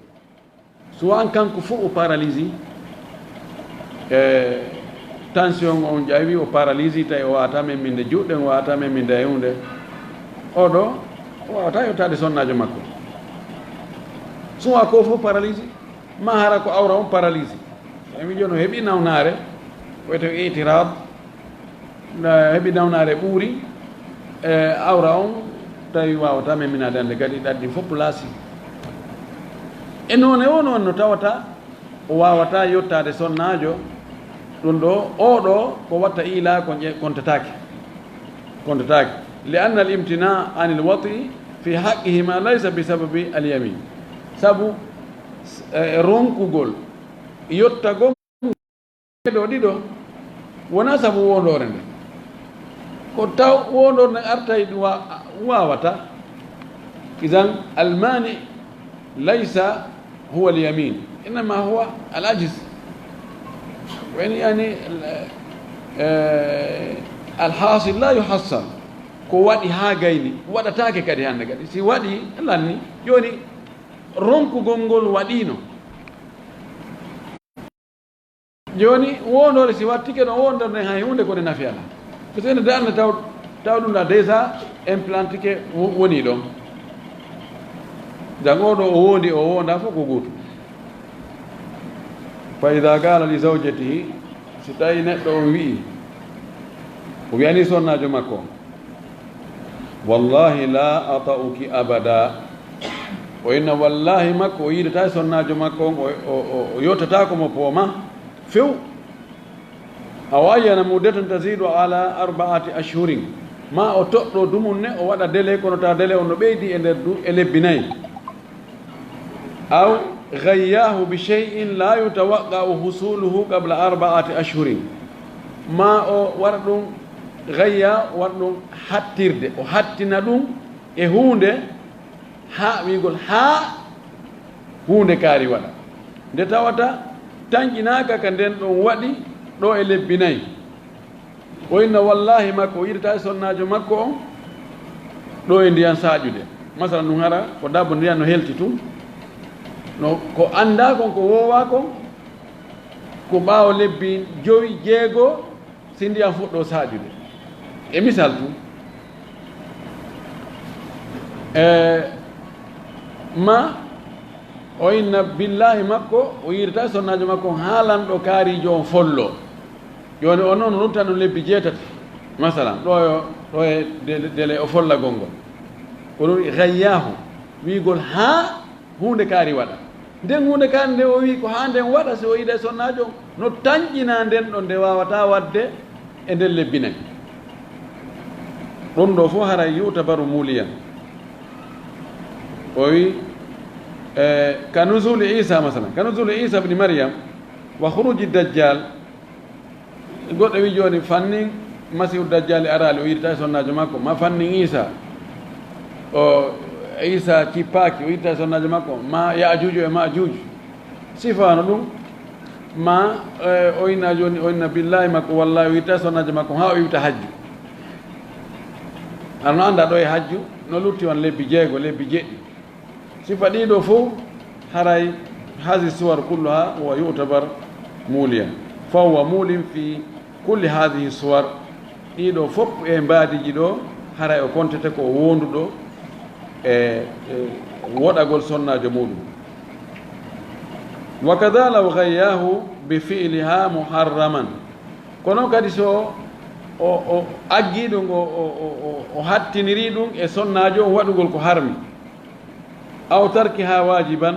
Souvent kanko fof o paralysie, e tension on ƴawi o paralysie, tawi o wawata memminde juuɗe, o wawata memminde e hunde. Oɗo, o wawata yottaade sonnaajo makko. Souvent ko fof paralysie, ma hara ko awra on paralysie. Tawi mi jooni o heɓi nawnaare, ko wiyetee itirad, na heɓi nawnaare ɓuuri, e awra on tawi wawata memminaade hannde kadi ɗaɗɗi fof place. E noone o noon no tawata o waawataa yottaade sonnaajo, ɗum ɗo, oo ɗo ko watta iilaa kon ƴe-, kontataake. Kontataake. Li anna al imtinaa anil wati fi haqqihima laysa bi sababi al yamin. Sabu, eh, ronkugol yottagol ɗo ɗiɗo wonaa sabu wondoore nde. Ko taw wondoore nde artay ɗum wa-, waawata. Idan al mani laysa huwa al yamin, innama huwa al ajiz. Woni yani, eh, al hasil la yuhassal. Ko waɗi haa gayni, waɗataake kadi hannde kadi. Si waɗi, lanni. Jooni, ronkugol ngol waɗiino. Jooni, wondoore si wattike ɗo wondorde hay huunde ko nde nafi alaa. Parce que ene darna taw, taw ɗum ɗa déjà implantike wo-, woni ɗon. Jan oo ɗo o wondi, o wonda fof ko gootum. Fa ida qala li zawjatihi, si tawi neɗɗo on wi'i, o wiyani sonnaajo makko on, "Wallahi la ata'uki abada." O inna wallahi makko, o yiɗata e sonnaajo makko on, o, o, o, o yottataako mo pooma few. Aw ayyana muddatan tazidu ala arba'ati ashhurin. Ma o toɗɗo dumunne, o waɗa délai, kono ta délai on no ɓeydi e nder du-, e lebbi nayi. Aw ghayyahu bi shay'in la yutawaqqa'u husuluhu qabla arba'ati ashhurin. Ma o waɗa ɗum ghayya, waɗa ɗum hattirde, o hattina ɗum e huunde, haa wi'gol haa huunde kaari waɗa. Nde tawata tanƴinaaka ka nden ɗon waɗi ɗo e lebbi nayi. O inna wallahi makko, o yiɗata e sonnaajo makko on ɗo e ndiyan saaƴude. Masalan, ɗum hara ko dabo ndiyan no helti tun. No ko anndaa kon, ko woowaa kon, ko ɓaawo lebbi jowi, jeego, si ndiyan fuɗɗo saaƴude. E misal tun, e ma o inna billahi makko, o yiɗata sonnaajo makko on haa lanɗo kaariijo on follo. Jooni on noon, o ruttano lebbi jeetati, masalan, ɗo yo, ɗo e dele, dele o follagol ngol. Ko ɗum gayyahu, wi'gol haa huunde kaari waɗa. Nden huunde kaari nde o wi'i ko haa nden waɗa, si o yiɗa e sonnaajo on, no tanƴina nden ɗon nde waawataa waɗde e nden lebbi nayi. Ɗum ɗo fof haray yu'tabaru muliyan. O wi'i, e, ka nuzuli Isa, masalan, ka nuzuli Isa ibni Maryam wa khuruji Dajjal, goɗɗo wi'i jooni, fannin Masiihu Dajjaali araali, o yiɗata e sonnaajo makko, ma fannin Iisa, o, Iisa cippaaki, o yiɗata e sonnaajo makko, ma Yaajuuju e Maajuuju. Sifaano ɗum, ma, e, o inna jooni, o inna billaahi makko, wallaahi, o yiɗata e sonnaajo makko, haa o iwta hajju. Aɗa no annda ɗo e hajju, no lutti on lebbi jeego, lebbi jeɗɗi. Sifa ɗiɗo fof, haray hazi suwar kulluha wa yu'tabar muliyan. Fa huwa mulin fi kulli hazihi suwar. Ɗiɗo fof e mbaadiji ɗo, haray o kontete ko wonduɗo e, e woɗagol sonnaajo muɗum. Wa kadha law ghayyahu bi fi'liha muharraman. Kono kadi so o, o aggi ɗum, o, o, o, o hattiniri ɗum e sonnaajo on waɗugol ko harmi. Aw tarkiha wajiban,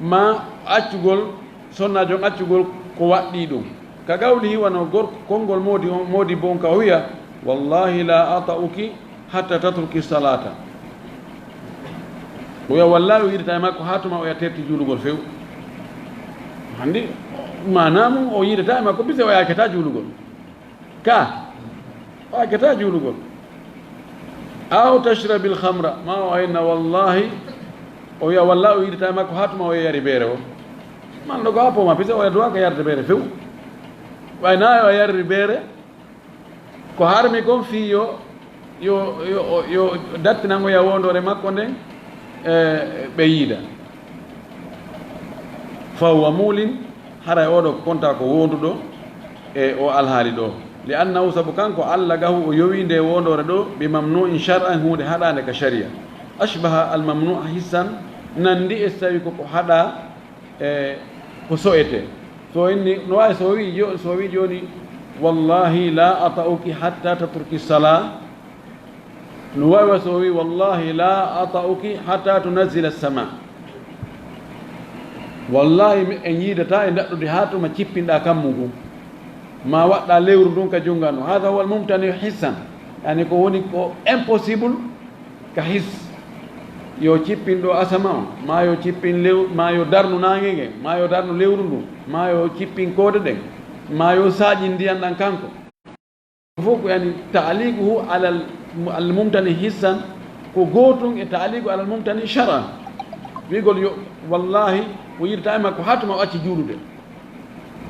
ma accugol, sonnaajo on accugol ko waɗɗii ɗum. Ka qawlihi, wano gor-, konngol moodi on, moodibbo on ka o wiya, "Wallahi la ata'uki hatta tatruki salata." O wiya, "Wallahi," o yiɗata e makko haa tuma o ya terti juulugol few. Anndi, maanaa mum, o yiɗata e makko bise o yaakata juulugol. Ka, o accata juulugol. Aw tashrabil khamra, ma o ayna wallahi, o wiya walla o yiɗata e makko haa tuma o yari beere o. Man ɗo ko appo ma, pise o duwa ko yarde beere few. Ɓay na o yarri beere, ko harmi kon fii yo, yo, yo, yo dattinan o ya wondoore makko nden, e, ɓe yiida. Fa huwa mulin, haray oɗo ko konta ko wonduɗo e o alhaali ɗo. Li annahu, sabu kanko, allagahu, o yowi nde wondoore ɗo, bi mamnu'in shar'an, huunde haɗaande ka sharia. Ashbaha al mamnu'a hissan, nandi e so tawi ko ko haɗa, e ko so'ete. So inni, no waawi so o wi'i jo-, so o wi'i jooni, "Wallahi la ata'uki hatta tatruki salah." No waawi so o wi'i, "Wallahi la ata'uki hatta tunazzila as-sama." Wallahi, mi en yiidata e ndaɗɗudi haa tuma cippinɗa kammu ngu, ma waɗɗa lewru ndun ka junga no. Hada huwa al-mumtani hissan, yani ko woni ko impossible ka his. Yo cippin ɗo asama on, ma yo cippin lew, ma yo darnu naange nge, ma yo darnu lewru ndu, ma yo cippin koode ɗen, ma yo saaƴin ndiyan ɗan kanko. Fof ko yani ta'liquhu alal, al-mumtani hissan, ko gootun e ta'liqu alal mumtani shar'an. Wi'gol yo, wallahi, o yirta e makko haa tuma o acci juulude.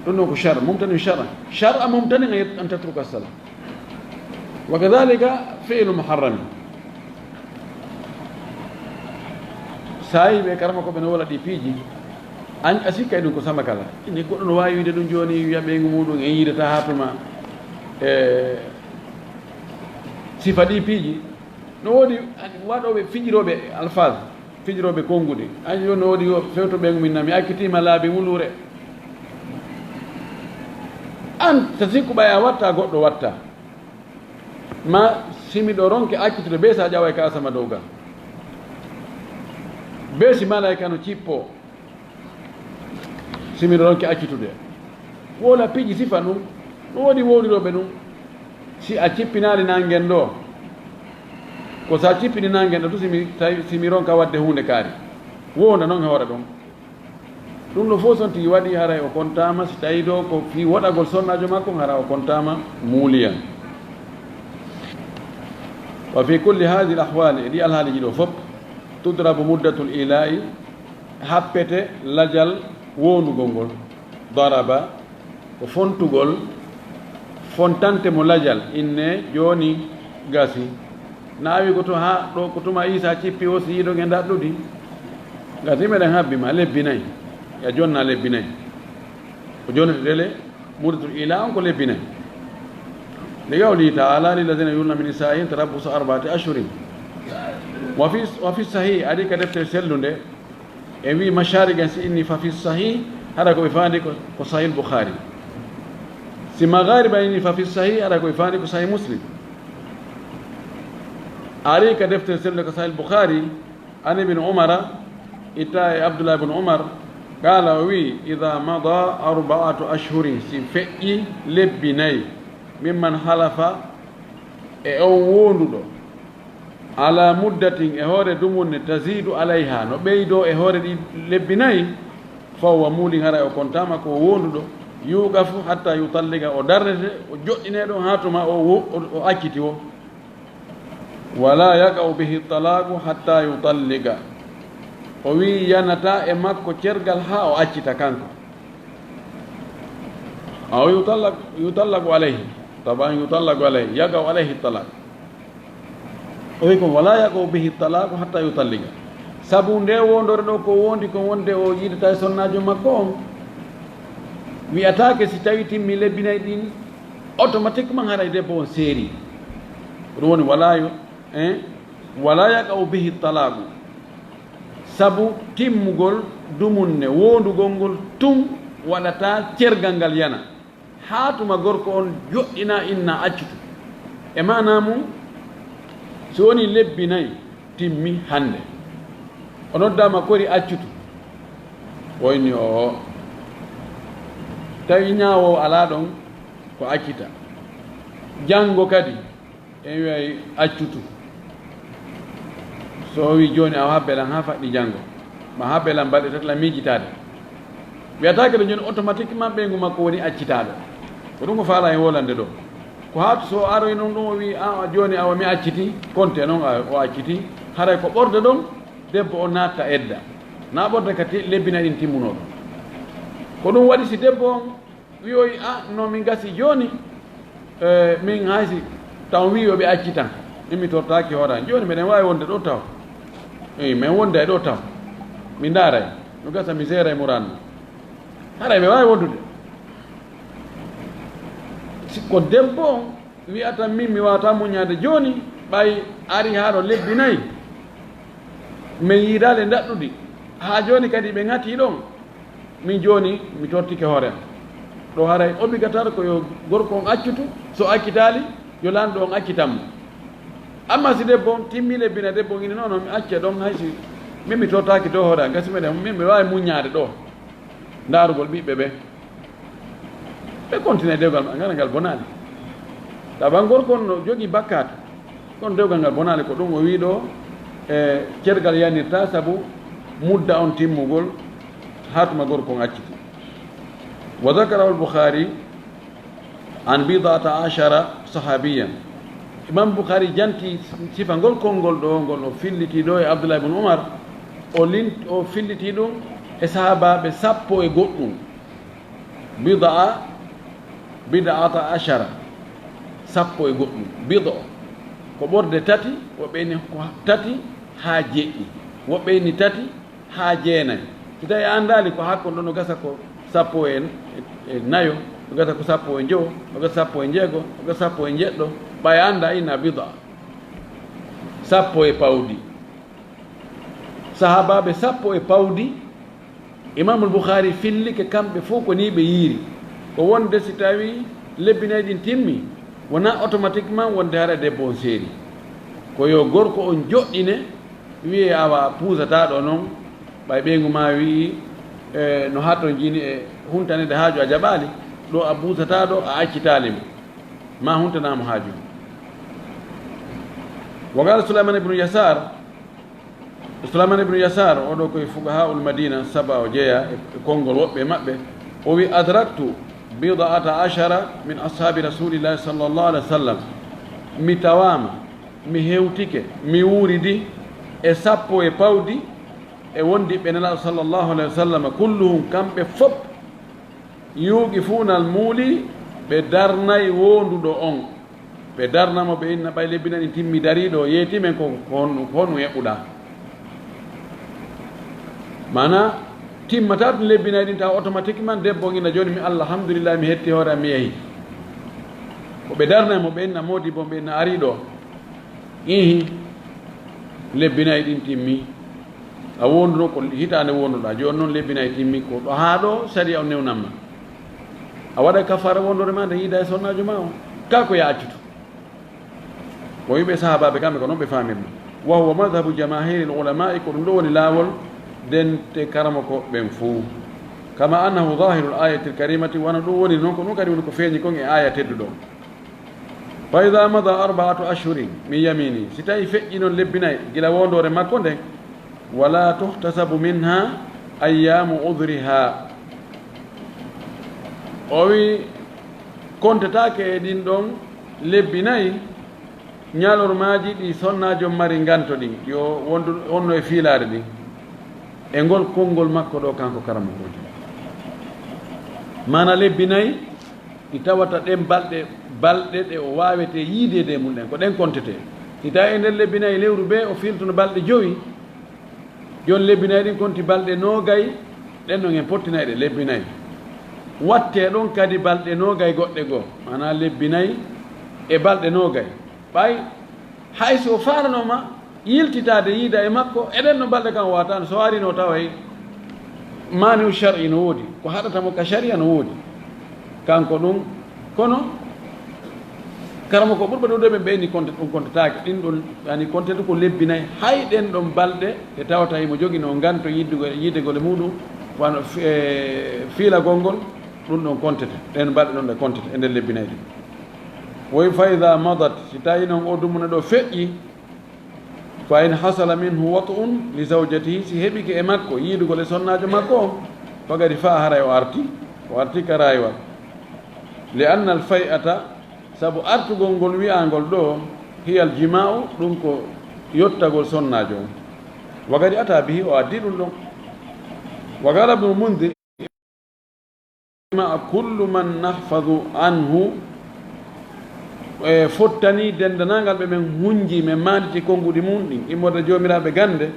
Ɗum ɗon ko shar, mumtani shar'an. Shar'a mumtani an yat-, an tatruka salah. Wa kadhalika fi'lu muharrami. Saa'i ɓe karama ko ɓe no wola ɗi piiji, an a sikka e ɗum ko sama kala. Ine goɗɗo no waawi wiide ɗum jooni, wiya ɓeyngu muɗum en yiidata haa tuma, e, sifa ɗi piiji. No woodi waɗooɓe fijirooɓe alfaz, fijirooɓe konnguɗi. An jooni no woodi yo fewto ɓeyngu min na mi akkitiima laabi wuluure. An, so sikku ɓay a watta, goɗɗo watta. Ma si miɗo ronke accitude bee sa ƴaway ka asama dow ga. Bee si malaika no cippo. Si miɗo ronke accitude. Wola piiji sifa ɗum. No woodi wowlirooɓe ɗum. Si a cippinaali nangen ɗo. Ko sa cippini nangen ɗo, tu si mi, tawi, si mi ronka waɗde huunde kaari. Wowna noon e hoore ɗum. Ɗum ɗo fof so on tigi waɗi, haray o kontaama, si tawi ɗo ko fii woɗagol sonnaajo makko, hara o kontaama muuliyan. Wa fi kulli haadihi al-ahwaali, e ɗi alhaaliiji ɗo fof, tudrabu muddatul ilaa'i, happete lajal wowndugol ngol. Daraba, ko fontugol, fontante mo lajal, inne jooni gasi. Na awi ko to haa ɗo, ko tuma Iisa cippi o si yiɗo nge ndaɗɗudi. Gasi meɗen habbi ma lebbi nayi. Ya jonna lebbi nayi. Ko jonnete dele, muddatul ila on ko lebbi nayi. Li qawlihi ta'ala, lilladhina yu'luna min nisa'ihim tarabbusu arba'ati ashhurin. Wa fi, wa fi sahih, ari ka deftere sellunde, en wi mashariqan si inni fa fi sahih, hara ko ɓe faandi ko, ko Sahih Bukhari. Si maghariba inni fa fi sahih, hara ko ɓe faandi ko Sahih Muslim. Ari ka deftere sellunde ko Sahih Bukhari, an ibn Umara, itta e Abdullah ibn Umar, qala, o wi, idha mada arba'atu ashhurin, si feƴƴi lebbi nayi, mimman halafa, e on wonduɗo, ala muddatin, e hoore dumunne, tazidu alayha, no ɓeydo e hoore ɗi lebbi nayi, fa huwa mulin, haray o kontaama ko wonduɗo, yuqafu hatta yutalliqa, o darnete, o joɗɗine ɗon haa tuma o wo-, o, o acciti wo. Wala yaqa'u bihi talaqu hatta yutalliqa. O wi yanata e makko cergal haa o accita kanko. Aw yutallaq-, yutallaqu alayhi. Taban yutallaqu alayhi. Yaqa'u alayhi talaq. O wi kon, wala yaqa'u bihi talaqu hatta yutalliqa. Sabu nde wondore ɗo ko wondi kon wonde o yiidata e sonnaajo makko on, wi'ataake si tawi timmi lebbi nayi ɗin, automatiquement haray debbo on seeri. Ko ɗum woni wala yu-, eh, wala yaqa'u bihi talaqu. Sabu timmugol dumunne, wondugol ngol tun waɗata cergal ngal yana. Haa tuma gorko on joɗɗina inna accutu. E maana mum, so woni lebbi nayi timmi hannde. O noddaama kori accutu. O inni o tawi ñaawoowo alaa ɗon ko accita. Janngo kadi, en wiyay accutu. So o wi jooni awa habbe lan haa faɗɗi janngo, ma habbe lan balɗe tati lan miijitaade. Wiyataake ɗo jooni automatiquement ɓeyngu makko woni accitaaɗo. Ko ɗum ko faala en wolande ɗo. Ko haa so o aroy noon ɗum o wi a jooni awa mi acciti, konte noon a, o acciti. Haray ko ɓorde ɗon debbo o naatta edda. Na ɓorde ka ti-, lebbi nayi ɗin timmunoo ɗon. Ko ɗum waɗi si debbo on wi'oy, "A, no min gasi jooni, eh, min haysi taw wi yo ɓe accitan, min mi tortaaki hoore an. Jooni meɗen waawi wonde ɗo taw. Eyi, men wonde e ɗo taw. Mi ndaaray, no gasa mi seeray muraan ma." Haray ɓe waawi wondude. Si ko debbo on wi'ata, "Min mi waawata muññaade jooni, ɓay ari haa ɗo lebbi nayi, min yiidaali ndaɗɗudi, haa jooni kadi ɓe ŋatii ɗon." Min jooni, mi tortike hoore am. Ɗo haray obligatoire ko yo gorko on accutu, so accitaali, yo lanɗo on accitan mo. Amma si debbo on timmi lebbi nayi, debbo on inni, "Non, non, mi acca ɗon, hay si min mi tortaaki dow hoore am, gasi meɗen, min mi waawi muññaade ɗo." ndaarugol ɓiɓɓe ɓe. Ɓe kontina e dewgal maɓɓe ngal, ngal bonaali. Tawa gorko on no jogii bakkaatu, kono dewgal ngal bonaali. Ko ɗum o wii ɗo, e cergal yanirta sabu mudda on timmugol, haa tuma gorko on acciti. Wa zakarahu al-Bukhari an bid'ata ashara sahabiyan. Imam Bukhari janti sifa ngol konngol ɗo, ngol o filliti ɗo e Abdullah ibn Umar, o lin-, o filliti ɗum e sahaabaaɓe sappo e goɗɗum. Bid'a, bid'ata ashara, sappo e goɗɗum. Bid'a ko ɓorde tati, woɓɓe ni ko tati haa jeɗɗi, woɓɓe ni tati haa jeenayi. Si tawi a anndaali ko hakkon ɗon, no gasa ko sappo e, e nayo, no gasa ko sappo e njowo, no gasa sappo e njeego, no gasa sappo e njeɗɗo, ɓay a annda ina bid'a. Sappo e pawdi. Sahaabaaɓe sappo e pawdi, Imaamul Bukhari fillike kamɓe fof ko nii ɓe yiiri. Ko wonde si tawi lebbi nayi ɗin timmi, wonaa automatiquement wonde hara debbo on seeri. Ko yo gorko on joɗɗine, wiye awa puusataaɗo non, ɓay ɓeyngu ma wi'i, e, no hatonjini e huntanede haaju a jaɓaali, ɗo a puusataaɗo a accitaali mo, ma huntanaa mo haaju. Wa qala Sulayman ibnu Yasar, Sulayman ibnu Yasar, oɗo koye fuqahaul Madina, saba o jeeya e, e konngol woɓɓe e maɓɓe, o wi, adraktu bid'ata ashara min ashabi rasulillahi sallallahu alaihi wasallam, mi tawama, mi hewtike, mi wuuridi e sappo e pawdi e wondiɓɓe Nelaaɗo sallallahu alaihi wasallam, kulluhum, kamɓe fop, yuuqi fuunal muuli, ɓe darnay woonduɗo on. Ɓe darna mo, ɓe inna ɓay lebbi nayi ɗin timmi dariiɗo, yeeti men ko, ko honɗum, ko honɗum eɓɓuɗaa? Maanaa, timmataa ɗum lebbi nayi ɗin taw automatiquement debbo on inna jooni mi alhamdulillahi mi hetti hoore am mi yehi. Ko ɓe darnay mo, ɓe inna moodi bo, ɓe inna ariiɗo. Ihi, lebbi nayi ɗin timmi. A wonduno ko hitaande wonduɗaa. Jooni noon lebbi nayi timmi ko ɗo haa ɗo sariya on newnan ma. A waɗa kafaara wondore ma nde yiida e sonnaajo ma on. Kaa ko ya accutu. Ko yimɓe sahaabaaɓe kamɓe ko noon ɓe faamirno. Wa huwa madhabu jamaahiril ulama'i, ko ɗum ɗo woni laawol dente karamoko ɓen fuu. Kama annahu zahirul ayatil karimati, wano ɗum woni noon ko ɗum kadi woni ko feeñi kon e aaya tedduɗo on. Fa idha mada arba'atu ashhurin min yamini, si tawi feƴƴi noon lebbi nayi gila wondoore makko nden, wala tuhtasabu minha ayyamu udhriha. O wi, kontetaake e ɗin ɗon lebbi nayi, ñalormaaji ɗi sonnaajo mari nganto ɗin, yo wondu, wonno e fiilaade ɗin. E ngol konngol makko ɗo kanko karamokoojo. Maana lebbi nayi, ɗi tawata ɗen balɗe, balɗe ɗe o waawete yiideede e mum ɗen, ko ɗen kontetee. Si tawi e nder lebbi nayi lewru bee o fiiltuno balɗe jowi, jooni lebbi nayi ɗin konti balɗe noogay, ɗen ɗon en pottinay ɗe lebbi nayi. Wattee ɗon kadi balɗe noogay goɗɗe goo, maanaa lebbi nayi e balɗe noogay. Ɓay hay si o faalanooma yiltitaade yiida e makko, e ɗen no balɗe kan o waataano, so o arino taway maani'u shar'i no woodi, ko haɗata mo ka shari'a no woodi. Kanko ɗum, kono karamoko ɓurɓe ɗuuɗude ɓen ɓe inni konte, ɗum kontetaake. Ɗin ɗon, yani, kontetu ko lebbi nayi. Hay ɗen ɗon balɗe ɗe tawata himo jogino nganto yiddugol, yiidegol e muɗum, wano fi-, e fiilagol ngol, ɗum ɗon kontete. Ɗen balɗe ɗon ɗe kontete e nder lebbi nayi ɗin. Woy fa idha madat, si tawi noon o dumuna ɗo feƴƴi, fa in hasala minhu wat'un li zawjatihi, si heɓike e makko yiidugol e sonnaajo makko on, fagadi fa haray o arti, o arti ka rayuwal. Li anna al fay'ata, sabu artugol ngol wi'angol ɗo, hiya al jima'u, ɗum ko yottagol sonnaajo on. Wa qad ata bihi, o addi ɗum ɗon. Wa qala Ibnul Mundhir, ma'a kullu man nahfazu anhu, e fottani denndanangal ɓe men hunji, men maanditi konnguɗi mum ɗin, immorde joomiraaɓe gannde,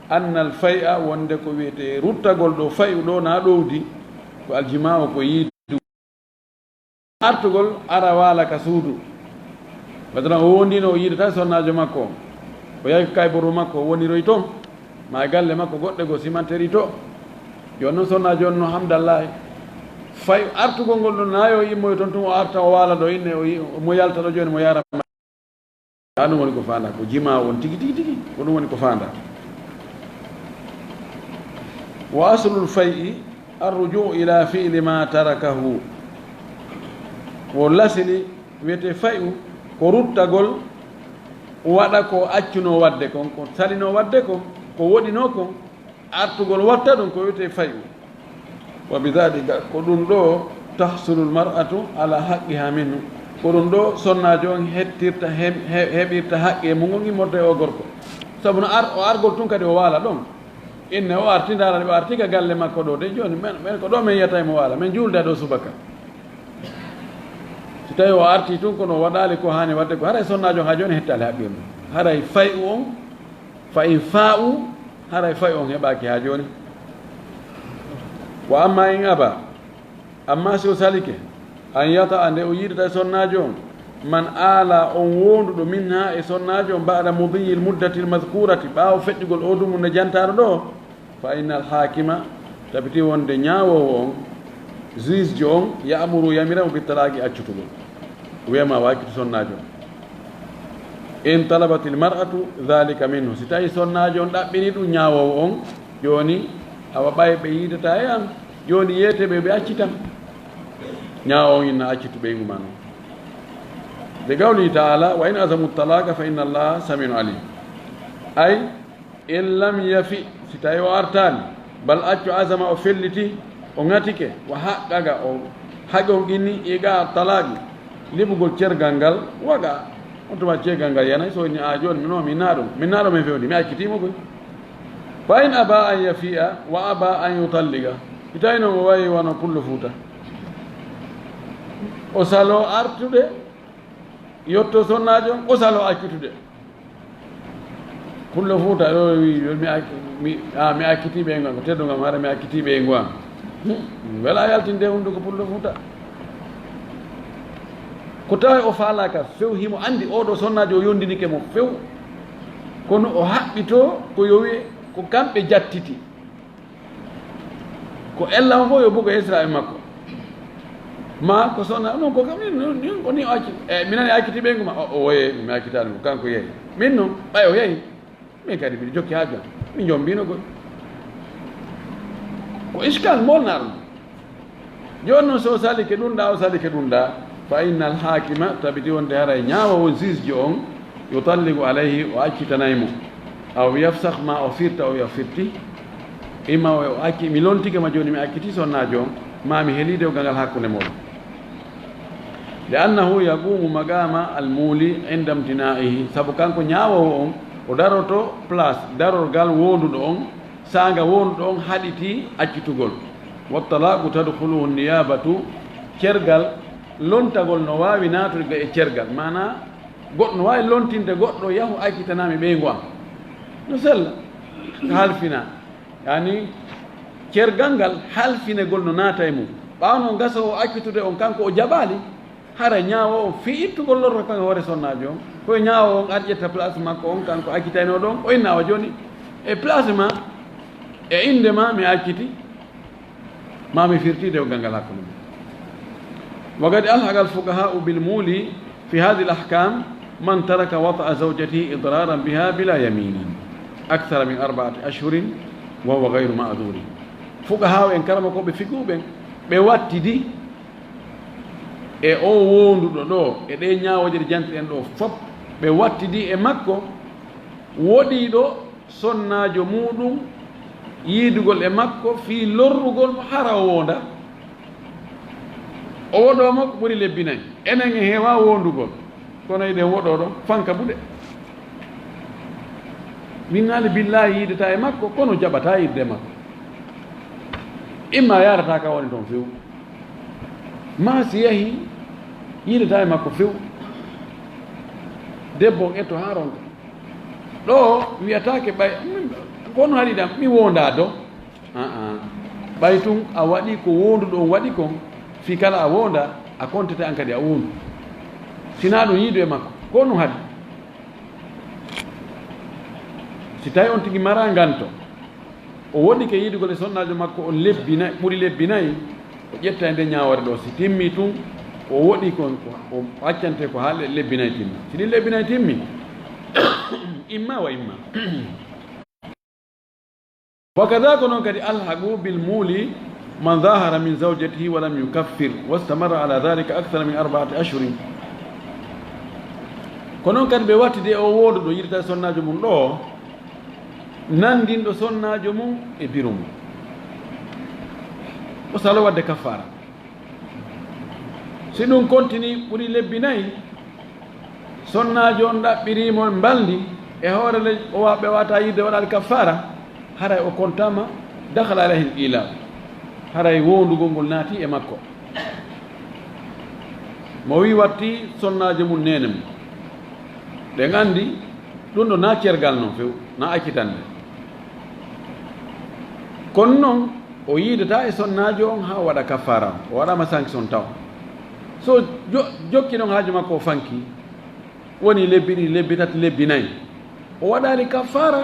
annal fay'a, wonde ko wiyetee ruttagol ɗo fay'u ɗo na ɗowdi, ko aljima'u, ko yiidu. Artugol ara waala ka suudu. Badara o wondino o yiidata sonnaajo makko. O yahi ko kayborru makko, o woniroy ton. Ma e galle makko goɗɗe goo simanteri to. Jooni noon sonnaajo on no hamdallahi. Fay artugol ngol ɗon na yo immoyo ton tun o arta o waala ɗo inne o yi-, mo yalta ɗo jooni mo yara. Haa ɗum woni ko faandaa, ko jimaa on tigi, tigi, tigi, ko ɗum woni ko faandaa. Wa aslul fay'i, Arrujuu ila fiili ma tarakahu. Wo lasili wiyetee fay'u ko ruttagol waɗa ko accunoo waɗde kon, ko salinoo waɗde kon, ko woɗinoo kon, artugol watta ɗum ko wiyetee fay'u. Wa bidalika, ko ɗum ɗoo tahsulul mar'atu ala haqqiha minhu. Ko ɗum ɗoo sonnaajo on hettirta, he-, he-, heɓirta haqqee mum on immorde e oo gorko. Sabu no ar-, o argol tun kadi o waala ɗon. Inne o arti, ndaara o arti ka galle makko ɗoo de, jooni men, men ko ɗoo men yiyata e mo waala, men juulda ɗoo subaka. Si tawi o arti tun kono o waɗaali ko haani waɗde ko, haray sonnaajo on haa jooni hettaali haqqee mum. Haray fay'u on, fa in faa'u, haray fay'u on heɓaaki haa jooni. Wa amma in aba, amma si o salike, an yata'a, nde o yiidata e sonnaajo on, man aala, on wonduɗo, minha, e sonnaajo on, ba'da mudiyil muddatil madhkurati, ɓaawo feƴƴugol oo dumunna jantaaɗo ɗoo, fa innal haakima, tabiti wonde ñaawoowo on, juge jo on, ya'muru, yamira mo, bi talaaqi, accutugol. Wiya ma o accutu sonnaajo on. In talabatil mar'atu dhalika minhu, si tawi sonnaajo on ɗaɓɓiri ɗum ñaawoowo on, jooni, awa, ɓay ɓe yiidataa e an, jooni, yeetee ɓe, ɓe accitan. Ñaawoowo on inna accitu ɓeyngu maa non. Li qawlihi ta'ala, wa in azamu talaqa fa inna Allaha samiun alim. Ay, in lam yafi, si tawi o artaali, bal accu, azama, o felliti, o ŋatike, wa haqqaqa, o haqqi on qinni, iqa talaqi, liɓugol cergal ngal, waqa, on tuma cergal ngal yanay, so ni a jooni, min o, min naa ɗum, min naa ɗo min fewndi, mi accitii mo koy. Fa in aba an yafi'a, wa aba an yutalliqa. Si tawi non o wayi wano Pullo Fuuta. O saloo artude, yotto sonnaajo on, o saloo accitude. Pullo Fuuta ɗo wi, yo mi ak-, mi, a, mi accitii ɓeyngu am, ko teddungal am, hara mi accitii ɓeyngu am. Hmm, wela yaltinde e hunduko Pullo Fuuta. Ko tawa o faalaaka few, himo anndi oo ɗoo sonnaajo o yondinike mo few. Kono o haɓɓitoo ko yo wi'e ko kamɓe jattiti. Ko ella on fof yo bugo Israel makko. Ma ko sonna, non ko kam, min, min ko ni o acci. E, mi nani a acciti ɓeyngu ma. O, o woye, mi accitaani mo, kanko yehi. Min non, ɓay o yehi. Min kadi miɗo jokki haaju am. Mi jombiino koy. Ko iskal molnaaɗo mo. Jooni non so o salike ɗum ɗaa, o salike ɗum ɗaa. Fa innal haakima, tabiti wonde haray ñaawoowo juge jo on, yutalliqu alayhi, o accitanay mo. Aw yafsakh, ma o firta, o wiya firti. Imma o acci, mi lontike ma jooni, mi acciti sonnaajo on, ma mi heli dewgal ngal hakkunde mooɗon. Li annahu yaqumu maqama al muuli inda imtinaihi, sabu kanko ñaawoowo on, o daroto place, darorgal wonduɗo on, saanga wonduɗo on haɗiti accitugol. Wa talaqu tadkhuluhu niyabatu, cergal, lontagol no waawi naatude e cergal, maanaa, goɗɗo no waawi lontinde goɗɗo, yahu accitanaa mi ɓeyngu am. No sella, ka halfinaa. Yaani, cergal ngal halfinegol no naata e mum. Ɓaawo noon gasa o accitude on, kanko o jaɓaali, hara ñaawoowo on fii ittugol lorro kan e hoore sonnaajo on. Ko ñaawoowo on ar ƴetta place makko on, kanko accitaynoo ɗon, o inna awa jooni, e place ma, e innde ma, mi acciti. Ma mi firti dewgal ngal hakkunde men. Wa qad alhaqa al-fuqaha'u bil muli fi hadhihi al-ahkam man taraka wat'a zawjatihi idraran biha bila yaminin akthara min arba'ati ashhurin wa huwa ghayru ma'dhurin. Fuqaha'u en, karamokooɓe fiqhu ɓen, ɓe wattidi e o wonduɗo ɗo, e ɗe ñaawooje ɗe jantiɗen ɗo fop, ɓe wattidi e makko woɗiiɗo sonnaajo muuɗum yiidugol e makko fii lorrugol mo hara o woonda. O woɗoo mo ko ɓuri lebbi nay. Enen en heewaa woondugol, kono eɗen woɗoo ɗo fanka buɗe. Min naali billaahi yiidataa e makko, kono jaɓataa yiidude e makko. Imma yaarataa ka woni toon few. Maa si yahii, yiidataa e makko few. Debbo on etto haa ronka. Ɗo wiyataake ɓay, kono haɗi ɗam, mi woondaa do. Aa, ɓay tun a waɗi ko woonduɗo on waɗi kon, fii kala a woonda, a kontete an kadi a woondu. Sinaa ɗum yiidu e makko, ko ɗum haɗi. Si tawi on tigi maraa nganto, o woɗɗike yiidugol e sonnaajo makko on lebbi nay, ɓuri lebbi nay, o ƴetta e nde ñaawoore ɗo. Si timmi tun, o woɗi kon, o accante ko haa le-, lebbi nay timmi. Si ɗin lebbi nay timmi, imma wa imma. Wa kadha, ko non kadi alhaqu bil muli من ظاهر من زوجته ولم يكفر واستمر على ذلك أكثر من أربعة أشهر. Ko noon kadi ɓe wattidi e o woonduɗo yiɗata sonnaajo mum ɗo, nanndinɗo sonnaajo mum e biro mum. O salo waɗde kaffaara. Si ɗum kontini ɓuri lebbi nayi, sonnaajo on ɗaɓɓirii mo mbalndi e hoore ley, o wa-, ɓe waata yiɗde waɗaali kaffaara, haray o kontaama dakhala alayhi l-ila, haray woondugol ngol naati e makko. Mo wii watti sonnaajo mum neene mum. Ɗen anndi ɗum ɗo na cergal non few, na accitande. Kono noon, o yiidata e sonnaajo on haa o waɗa kaffaara on. O waɗaama sanction taw. So jo-, jokki noon haaju makko o fanki, woni lebbi ɗiɗi, lebbi tati, lebbi nayi. O waɗaali kaffaara,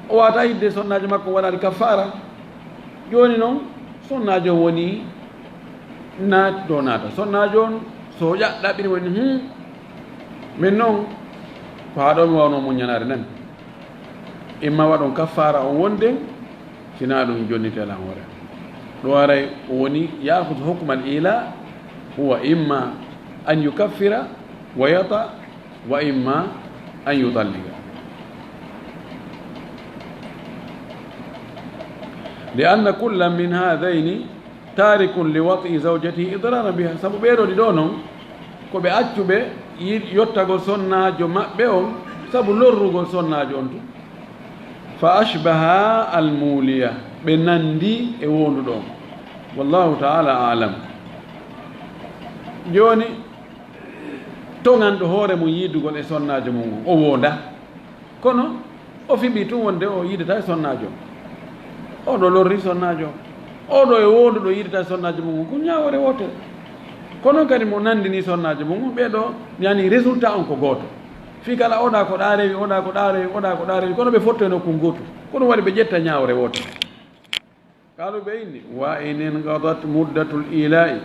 o waata yiɗde sonnaajo makko, o waɗaali kaffaara. Jooni noon, sonnaajo on woni naat-, ɗo naata. Sonnaajo on, so ƴa-, ɗaɓɓiri woni, "Hmm, min noon, ko haa ɗo mi waawno muññanaade nan." Imma waɗon kaffaara on wonden, sinaa ɗum jonnitee lan hoore. Ɗum waray o woni yaahudu hukmal ila, huwa imma an yukaffira wa yata, wa imma an yutallika. Li anna kullan min haadayni taarikun li wat'i zawjatihi idraran biha. Sabu ɓee ɗoo ɗiɗo noon, ko ɓe accuɓe yi-, yottagol sonnaajo maɓɓe on, sabu lorrugol sonnaajo on tun. Fa ashbaha al-muliya, ɓe nanndi e woonduɗo on. Wallahu ta'ala a'lam. Jooni, toŋanɗo hoore mum yiidugol e sonnaajo mum on, o woonda. Kono o fiɓii tun wonde o yiidata e sonnaajo. Oɗo lorri sonnaajo. Oɗo e woonduɗo yiidata e sonnaajo mum on, ko ñaawoore wootere. Kono kadi mo nanndini sonnaajo mum on, ɓee ɗoo, yani, résultat on ko gooto. Fii kala oɗa ko ɗa rewi, oɗa ko ɗa rewi, oɗa ko ɗa rewi, kono ɓe fottoyno kun gootu. Ko ɗum waɗi ɓe ƴetta ñaawre wootere. Qaalu, ɓe inni, "Wa in inqadat muddatul ila'i."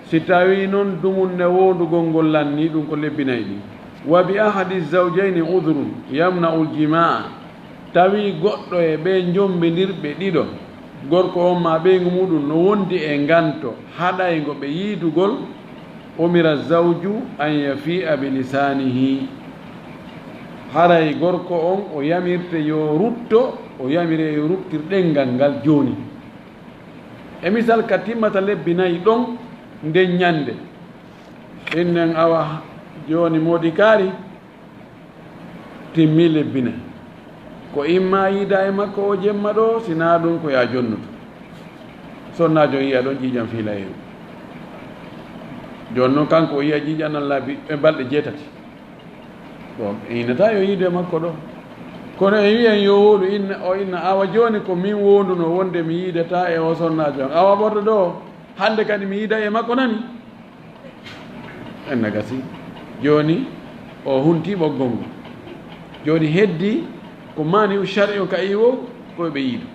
Si tawii noon dumunne woondugol ngol lannii ɗum ko lebbi nayi ɗin. "Wa bi ahadi zawjayni udhrun yamna'ul jimaa." Tawii goɗɗo e ɓee njombindirɓe ɗiɗo, gorko on maa ɓeyngu muɗum no wondi e nganto haɗayngo ɓe yiidugol, umira zawju an yafi'a bi lisaanihi. Haray gorko on o yamirte yo rutto, o yamire yo ruttir ɗenngal ngal jooni. E misal, ka timmata lebbi nayi ɗon nden ñannde, innen, awa, jooni moodi kaari, timmi lebbi nayi. Ko imma yiida e makko o jemma ɗo, si naa ɗum ko yaa jonnuto. Sonnaajo yiya ɗon ƴiiƴan fiila heen. Jooni noon kanko o yiya ƴiiƴan nan laabi e balɗe jeetati. Bon, e inata yo yiidu e makko ɗo. Kono e wiyen yo wowlu inna, o inna, awa jooni ko min wowndunoo wonde mi yiidataa e o sonnaajo am. Awa ɓorɗo ɗo, hannde kadi mi yiida e makko nani? Enna gasi. Jooni o hunti ɓoggol ngol. Jooni heddi ko maani u shari'u ka iwo ko ɓe yiidu.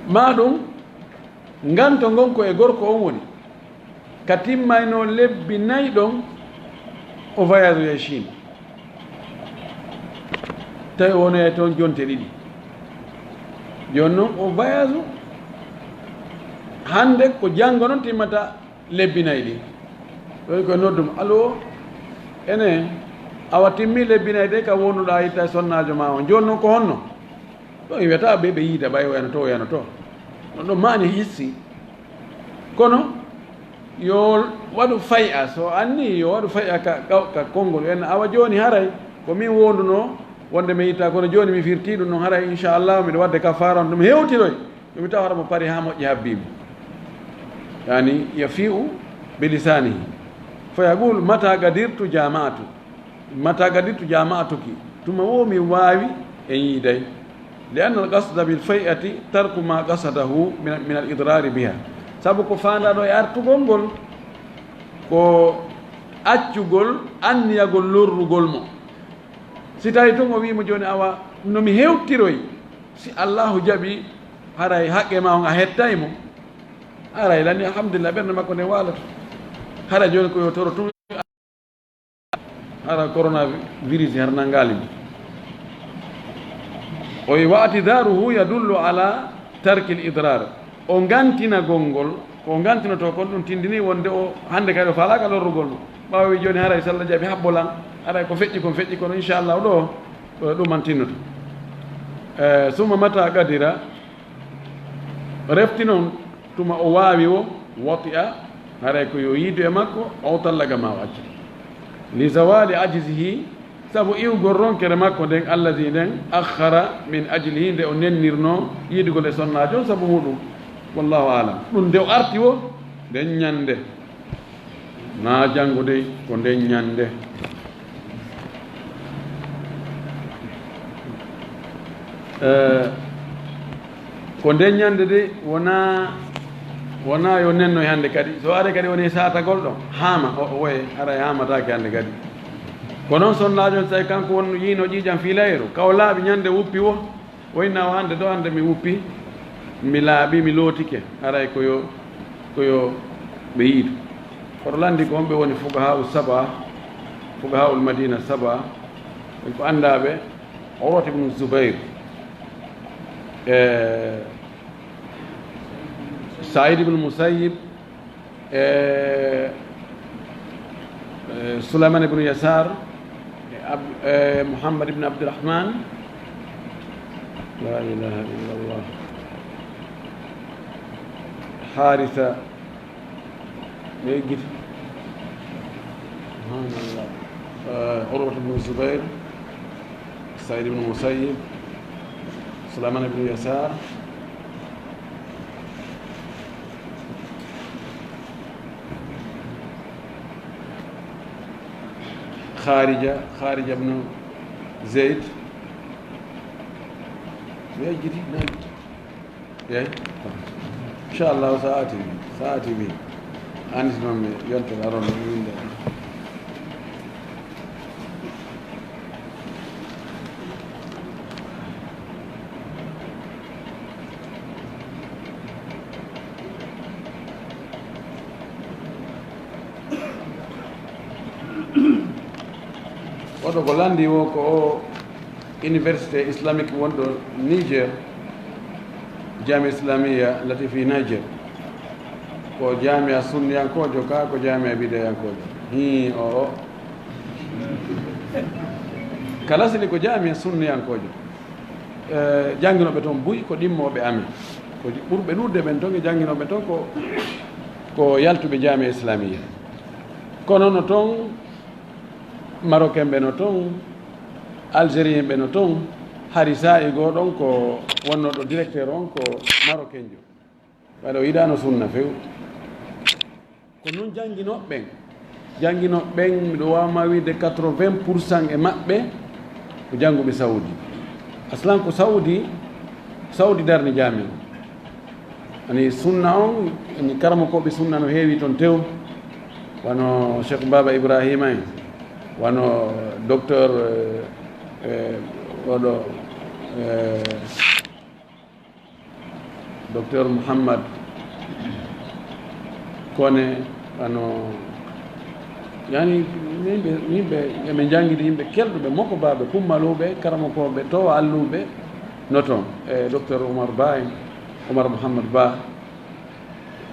Maa ɗum, nganto ngon ko e gorko on woni. Ka timmayno lebbi nayi ɗon, o voyage e Chine. Tawi o wonoyay toon jonte ɗiɗi. Jooni noon o voyage, hannde ko janngo noon timmata lebbi nayi ɗin. Ɗoy koye noddum, "Allo, ene, awa timmi lebbi nayi de ka wonduɗaa yitta e sonnaajo maa on. Jooni noon ko honno?" Ɗo i wiyata ɓe, ɓe yiida ɓay o yano to, o yano to. No ɗum maani hissi. Kono yo waɗu fay'a, so anni yo waɗu fay'a ka, ka, ka konngol en. Awa jooni haray ko min wondunoo wonde mi yitta, kono jooni mi firtii ɗum ɗon, haray inchallah miɗo waɗde kafaara on, ɗum hewtiroy. Ɗum tawa haɗa mo pari haa moƴƴi habbii mo. Yani yafi'u bi lisaanihi. Fa yaqul, "Mata gadirtu jama'atu." Mata gadirtu jama'atuki, tuma wo mi waawi en yiiday. Li anna al-qasda bil fay'ati tarku ma qasadahu min, min al-idrari biha. Sabu ko faandaɗo e artugol ngol, ko accugol anniyagol lorrugol mo. Si tawi tun o wii mo jooni, "Awa, no mi hewtiroy, si Allahu jaɓi, haray haqqe ma on a hettay mo." Haray lani, alhamdulillah, ɓernde makko nde waaloto. Haray jooni ko yo toro tun. Hara coronavirus har nangaali mo. O wi, "Wa atidaruhu yadullu ala tarkil idrar." O ngantinagol ngol, ko o ngantinoto kon, ɗum tindini wonde o hannde kadi o faalaaka lorrugol mo. Ɓaawo wi jooni haray salla jaɓi habbo lan, haray ko feƴƴi kon feƴƴi kono inchallahu ɗo, ɗo ɗum an tinnoto. Eh, summa mata qadira, refti noon tuma o waawi o, wati'a, haray ko yo yiidu e makko, aw tallaga ma o acca. Li zawali ajizihi, sabu iwgol ronkere makko nden, allazi nden, akhara min ajlihi, nde o nennirno yiidugol e sonnaajo on sabu muɗum. Wallahu alam. Ɗum nde o arti o, nden ñande. Na janngo dey, ko nden ñande. Eh, ko nden ñande dey, wona, wona yo nennoy hannde kadi. So are kadi woni satagol ɗo, haama, o, o woye, ara e haamataake hannde kadi. Ko noon sonnaajo on, tawi kanko wonno yiino ƴiiƴam fiilayru, kaw laaɓi ñande wuppi wo, o inna o hannde ɗo, hannde mi wuppi, mi laaɓi, mi lootike, haray ko yo, ko yo ɓe yiidu. Koto lanndi ko honɓe woni fuqahaa'u saba, fuqahaa'ul Madina saba, ko anndaaɓe Urwat ibn Zubayr, e Sa'id ibn Musayyib, e, e, Sulayman ibn Yasar, e Ab-, e Muhammad ibn Abdurrahman. La ilaha illallah. Harisa, ɓe eggiti. Subhanallah. E, Urwat ibn Zubair, Sa'id ibn Musayyib, Sulayman ibn Yasar, Kharija, Kharija ibn Zaid. Ɓe eggiti, nayi. Eyi. Inchallahu, sa aati mi, sa aati mi. Anndi si noon mi yontere arono mi winnda. Oɗo ko lanndi o, ko o Université islamique wonɗo Niger, Jamia Islamia lati fi Niger. Ko jamia sunniyankoojo ka, ko jamia bidayankoojo. Hii, o, o. Kala sini ko jamia sunniyankoojo. Eh, jannginooɓe toon buy ko ɗimmooɓe amen. Ko ɓurɓe ɗuuɗde ɓen toon e jannginooɓe toon ko, ko yaltuɓe jamia islamia. Kono no toon, Marocain ɓe no toon, Algérien ɓe no toon, hari saa'i goo ɗon ko wonnooɗo directeur on ko Marocainjo. Ɓayde o yiɗaano sunna few. Ko noon jannginooɓe ɓen. Jannginooɓe ɓen, miɗo waawa ma wiide quatre-vingts pour cent e maɓɓe ko jannguɓe Saudi. Aslan ko Saudi, Saudi darni jaami on. Ani sunna on, ani karamokooɓe sunna no heewi toon tew, wano Cheikh Baba Ibrahima en, wano docteur, eh, eh, oɗo, eh, docteur Mouhammad Kone, wano, yani, yimɓe, yimɓe, eɓe njanngidi yimɓe kelɗuɓe, mokobaaɓe, kummaluuɓe, karamokooɓe, towa alluɓe, no toon, e docteur Oumar Ba en, Oumar Mouhammad Ba.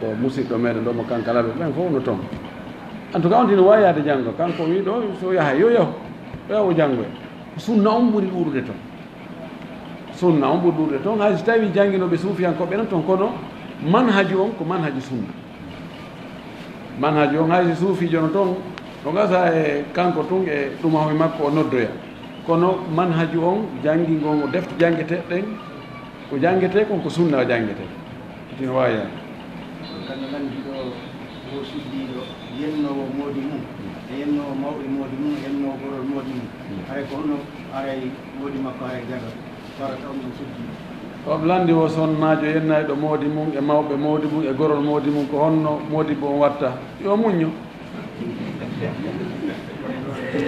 Ko musidɗo meɗen ɗo mo Kankalaɓe, ɓen fof no toon. En tout cas, on tino waawi yahde janngo. Kanko wi ɗo, so yaha, yo yahu. Yo yahu o janngoya. Ko sunna on ɓuri ɗuuɗude toon. Sunna on ɓuri ɗuuɗude toon. Hay so tawi jannginooɓe suufiyankooɓe no toon, kono manhaju on ko manhaju sunna. Manhaju on, hay so suufiijo no toon, o gasa e kanko tun e ɗumahoy makko o noddoya. Kono manhaju on, janngi ngon, o defte janngeteeɗe ɗen, ko janngetee kon ko sunna o janngetee. Ina waawi yaade. Kono lanndi ɗo, o suddiiɗo, yennoowo moodi mum, e yennoowo mawɓe moodi mum, e yennoowo gorol moodi mum. Haray ko honno, haray moodi makko, haray jaga, wara taw ɗum suddiiɗo. O lanndi o sonnaajo yennayɗo moodi mum, e mawɓe moodi mum, e gorol moodi mum, ko honno moodi mum watta? Yo muñño.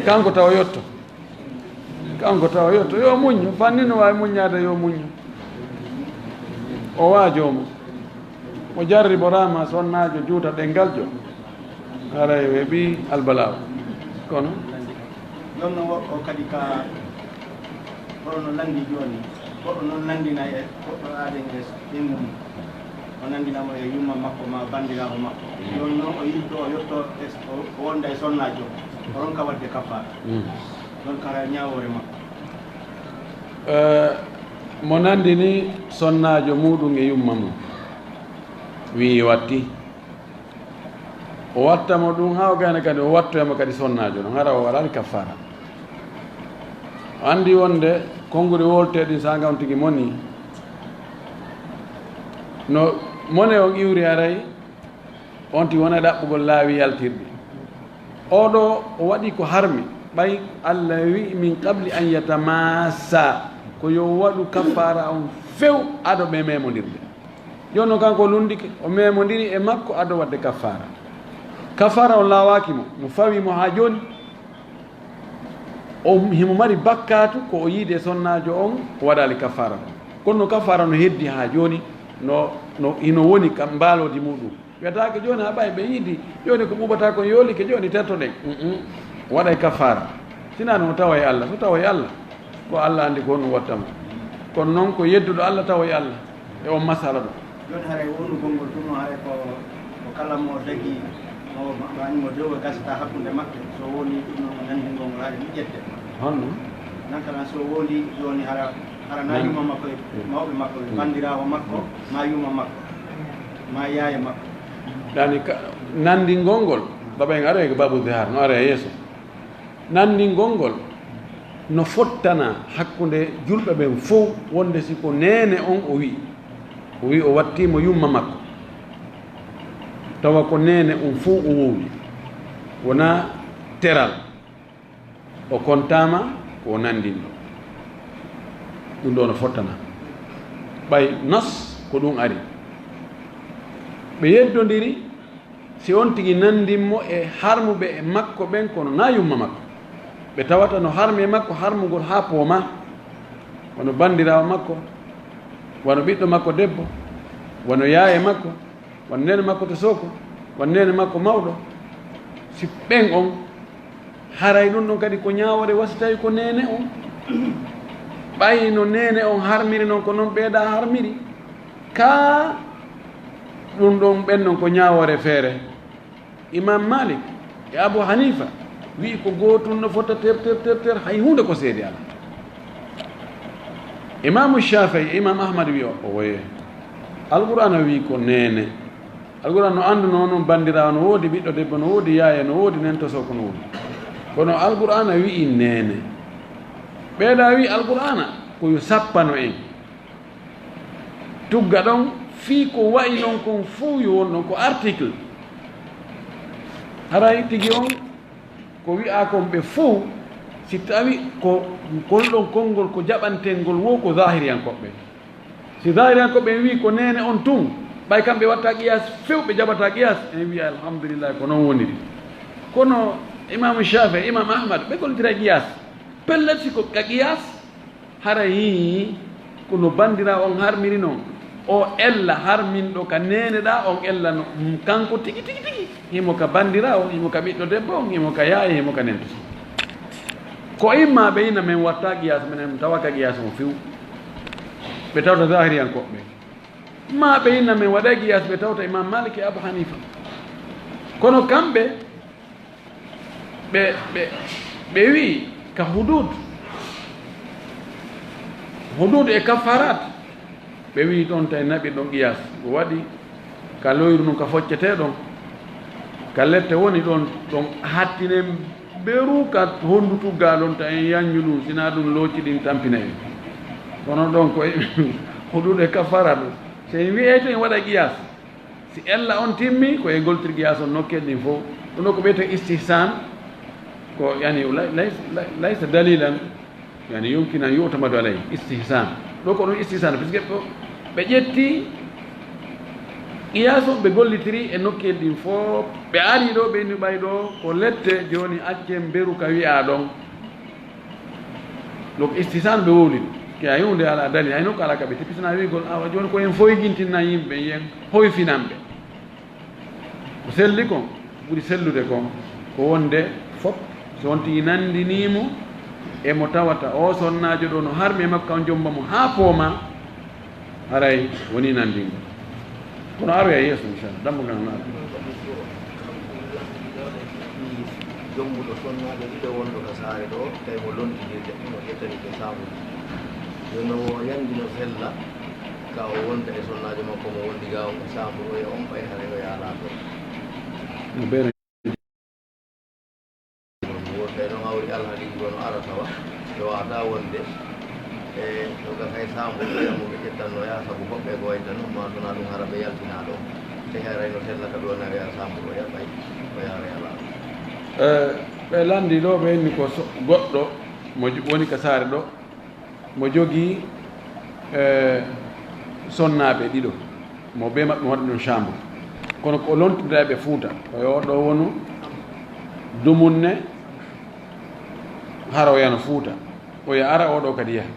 Kanko taw yotto. Kanko tawa yotto, yo muñño, fanni no waawi muññaade, yo muñño. O waajoo mo. O jarriboraama sonnaajo juuta ɗenngaljo. Haray o heɓi albalaaw. Kono? Jooni no o kadi ka, hono lanndi jooni. Goɗɗo noon nanndina e goɗɗo aaden e ɓeyngu mum. O nanndina mo e yumma makko ma banndiraawo makko. Jooni noon o yiɗi ɗo o yotto e, o, o wonda e sonnaajo. O ronka waɗde kaffaara. Mm. Ɗoon kara ñaawoore makko. Eh, mo nanndini sonnaajo muuɗum e yumma mum. Wiyi watti. O watta mo ɗum haa o gayna kadi o wattoya mo kadi sonnaajo noon. Hara o waɗaali kaffaara. O anndi wonde konnguri woltee ɗin saanga on tigi moni. No mone on iwri haray, on tigi wona ɗaɓɓugol laawi yaltirɗi. Oɗo o waɗi ko harmi, ɓay Allah wi'i, "Min qabli an yatamassa," ko yo waɗu kaffaara on few ado ɓe memondirde. Jooni noon kanko o lunndike, o memondiri e makko ado waɗde kaffaara. Kaffaara on laawaaki mo, mo fawi mo haa jooni. O, himo mari bakkaatu ko o yiide sonnaajo on, o waɗaali kaffaara kon. Kono no kaffaara no heddi haa jooni, no, no, hino woni ka mbaaloodi muuɗum. Wiyataake jooni haa ɓay ɓe yiidi, jooni ko ɓuuɓata kon yoolike, jooni tertoɗen. Mm-mm. Waɗay kaffaara. Sinaa no tawa e Allah, so tawa e Allah, ko Allah anndi ko honɗum watta mo. Kono noon ko yedduɗo Allah tawa e Allah e on masala ɗo. Jooni haray wonugol ngol tun, haray ko, ko kala mo dagi, mo, mo, mo, mo dewo gasata hakkunde maɓɓe, so woni ɗum noon ko nanndingol ngol haray mi ƴette. Honno? Nan kala so woni jooni hara, hara na yumma makko e mawɓe makko, banndiraawo makko, ma yumma makko, ma yaaye makko. Ɗani ka, nanndingol ngol, baba en aroy ko babu zihar, no aroy yeeso. Nanndingol ngol no fottana hakkunde julɓe ɓen fow, wonde si ko neene on o wi'i, o wi'i o wattii mo yumma makko, tawa ko neene on fow o wowli, wonaa teral, o kontaama ko o nanndinɗo. Ɗum ɗo no fottana. Ɓay nas ko ɗum ari. Ɓe yeddondiri, si on tigi nanndin mo e harmuɓe e makko ɓen, kono na yumma makko. Ɓe tawata no harmi e makko harmugol haa poomaa, wano banndiraawo makko, wano ɓiɗɗo makko debbo, wano yaaye makko, wano neene makko to sooko, wano neene makko mawɗo. Si ɓen on, haray ɗum ɗon kadi ko ñaawoore, wa si tawi ko neene on. Ɓay no neene on harmiri non, ko non ɓeeɗa harmiri. Kaa ɗum ɗon ɓen non ko ñaawoore feere. Imam Malik e Abu Hanifa wi'i ko gootun no fota ter, ter, ter, ter, hay huunde ko seedi alaa. Imamu Shafii e Imam Ahmad wi'i o, o woye. Alqur'aana wi'i ko neene. Alqur'aana no anndunoo non banndiraawo no woodi, ɓiɗɗo debbo no woodi, yaaye no woodi, nento soko no woodi. Kono Alqur'aana wi'i neene. Ɓeeɗa wi'i Alqur'aana ko yo sappano en. Tugga ɗon fii ko wa'i non kon fow yo won non ko article. Haray tigi on ko wi'aa kon ɓe fow, si tawi ko ngol ɗon konngol ko jaɓantengol wo ko zahiriyankooɓe. Si zahiriyankooɓe en wi'i ko neene on tun, ɓay kamɓe watta qiyaas few ɓe jaɓata qiyaas, en wi'a alhamdulillahi ko non woniri. Kono Imaamu Shaafi'i, Imaamu Ahmad, ɓe gollitira qiyaas. Pellet si ko ka qiyaas, hara hii, ko no banndiraawo on harmiri non. O ella harminɗo ka neene ɗaa, on ella no, mm, kanko tigi, tigi, tigi. Himo ka banndiraawo, himo ka ɓiɗɗo debbo on, himo ka yaaye, himo ka nento. Ko imma ɓe ina men watta qiyaas, menen tawa ka qiyaas on few. Ɓe tawta zahiriyankooɓe. Ma ɓe ina men waɗa qiyaas, ɓe tawta Imam Malik e Abu Hanifa. Kono kamɓe, ɓe, ɓe, ɓe wi'i ka hudud, hudud e kafarat, ɓe wi'i ɗon tawi naɓi ɗon qiyaas. Ko waɗi ka loyru nun ka foccetee ɗon, ka lette woni ɗon, ɗon hattinen beru ka hondu tugga ɗon ta en yanñu ɗum, sinaa ɗum looci ɗin tampina en. Kono ɗon ko hudud e kafarat ɗum. Si en wi'ey to en waɗa qiyaas, si ella on timmi, ko e goltirgi yaa son nokkel ɗin fow. Ɗum ɗo ko ɓeyte istihsan, ko yani lay-, lay-, lay-, laysa dalilan, yani yumkin an yu'tamadu alayhi, istihsan. Ɗo ko ɗum istihsan, puisque ɗo ɓe ƴetti qiyaas on, ɓe gollitiri e nokkel ɗin fow, ɓe ari ɗo, ɓe inni ɓay ɗo ko lette, jooni accen beru ka wi'aa ɗon. Donc, istihsan ɓe wowli ɗum. Ke a yewde ala dalil, hay nokku ala ka ɓe tippitana wi'gol, awa, jooni ko en foygintinna yimɓe, yen hoyfinan ɓe. Ko selli kon, ɓuri sellude kon, ko wonde fop, so on tigi nanndinii mo, E mo tawata o sonnaajo ɗo no harmi e makko, kan jomba mo haa pooma, haray woni nandingo. Kono aroya yeeso, inchallah, dambugal no ara. Jombuɗo sonnaajo ɗiɗo wonɗo ka saare ɗo, tawi mo lontidirde, mo ƴettani ɓe saabuji. Yo no yandi no sella, ka o wonda e sonnaajo makko mo wondi ga on e saambu o, e on ɓay haray o yaalaa ɗo. No beere. Wonɓe ɗon hawri alhaaliiji goo no ara tawa ɓe waawataa wonde e no gasa e saambu, ɓe mo ɓe ƴettanno yaa, sabu hoɓɓe ko wayta non, maa sonaa ɗum hara ɓe yaltinaa ɗon. Te haray no sella ka ɓe wona wi'a saambu o yaɓay, o yaara yalaa. E, ɓe lanndii ɗo, ɓe inni ko so-, goɗɗo mo jo-, woni ka saare ɗo, mo jogii, e, sonnaaɓe ɗiɗo, mo bee maɓɓe waɗi ɗum chambre. Kono ko o lontinta e ɓe Fuuta, o yo ɗo wonu dumunne, hara o yana Fuuta, o ya ara, o ɗo kadi yaha.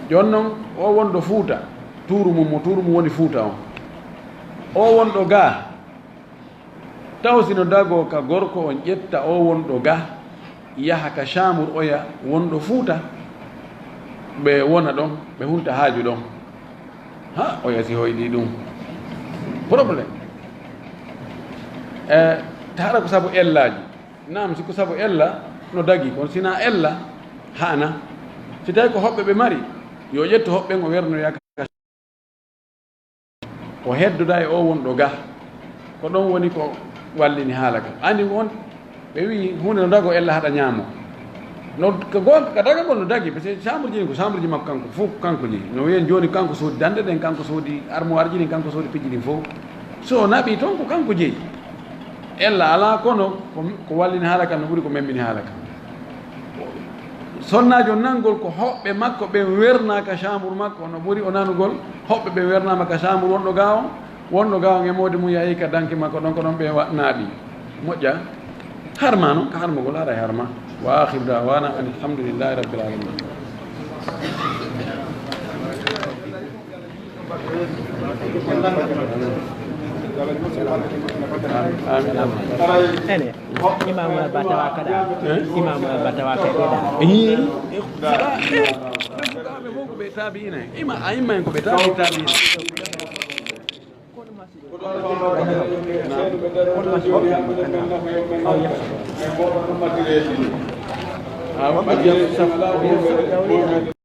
Jooni non, o wonɗo Fuuta, tuuru mum, mo tuuru mum woni Fuuta on. O wonɗo gaa, taw si no dagoo ka gorko on ƴetta o wonɗo ga, yaha ka chambre oya wonɗo Fuuta, ɓe wona ɗon, ɓe hunta haaju ɗon. Ha, oya si hoyɗi ɗum. Problème. E, ta haɗa ko sabu ellaaji. Naam, si ko sabu ella, no dagi, kono si na ella, haana. Si tawi ko hoɓɓe ɓe mari, yo ƴettu hoɓɓe ɓen o wernoya ka O heddoda e o wonɗo ga. Ko ɗon woni ko wallini haala ka. Anndi on, ɓe wi'i huunde no dago ella haɗa ñaamo. No, ko goonga, ka dagagol no dagi, parce que chambre ji ɗin ko chambre ji makko kanko, fof ko kanko jeyi. No wiyen jooni kanko soodi dande ɗen, kanko soodi armoire ji ɗin, kanko soodi piji ɗin fof. So o naɓi toon ko kanko jeyi. Ella alaa, kono ko, ko wallini haala ka no ɓuri ko memmini haala ka. Sonnaajo nangol ko hoɓɓe makko ɓen wernaa ka chambre makko, no ɓuri o nanugol hoɓɓe ɓen wernaama ka chambre wonɗo ga on, wonɗo ga on e moodi mum yahi ka danki makko ɗon, ko ɗon ɓe wa-, naaɓi. Moƴƴa. Harma non, ka harmugol haray harma. Wa akhiru da'wana anil hamdulillahi rabbil alamin. Ene, imam ba tawa kaɗa. Eh? Imam ba tawa kaɗa. Ii. Ɓe fof ko ɓe taabi'ina. Ima, a imma en ko ɓe taabi, taabi'ina. Ah, wa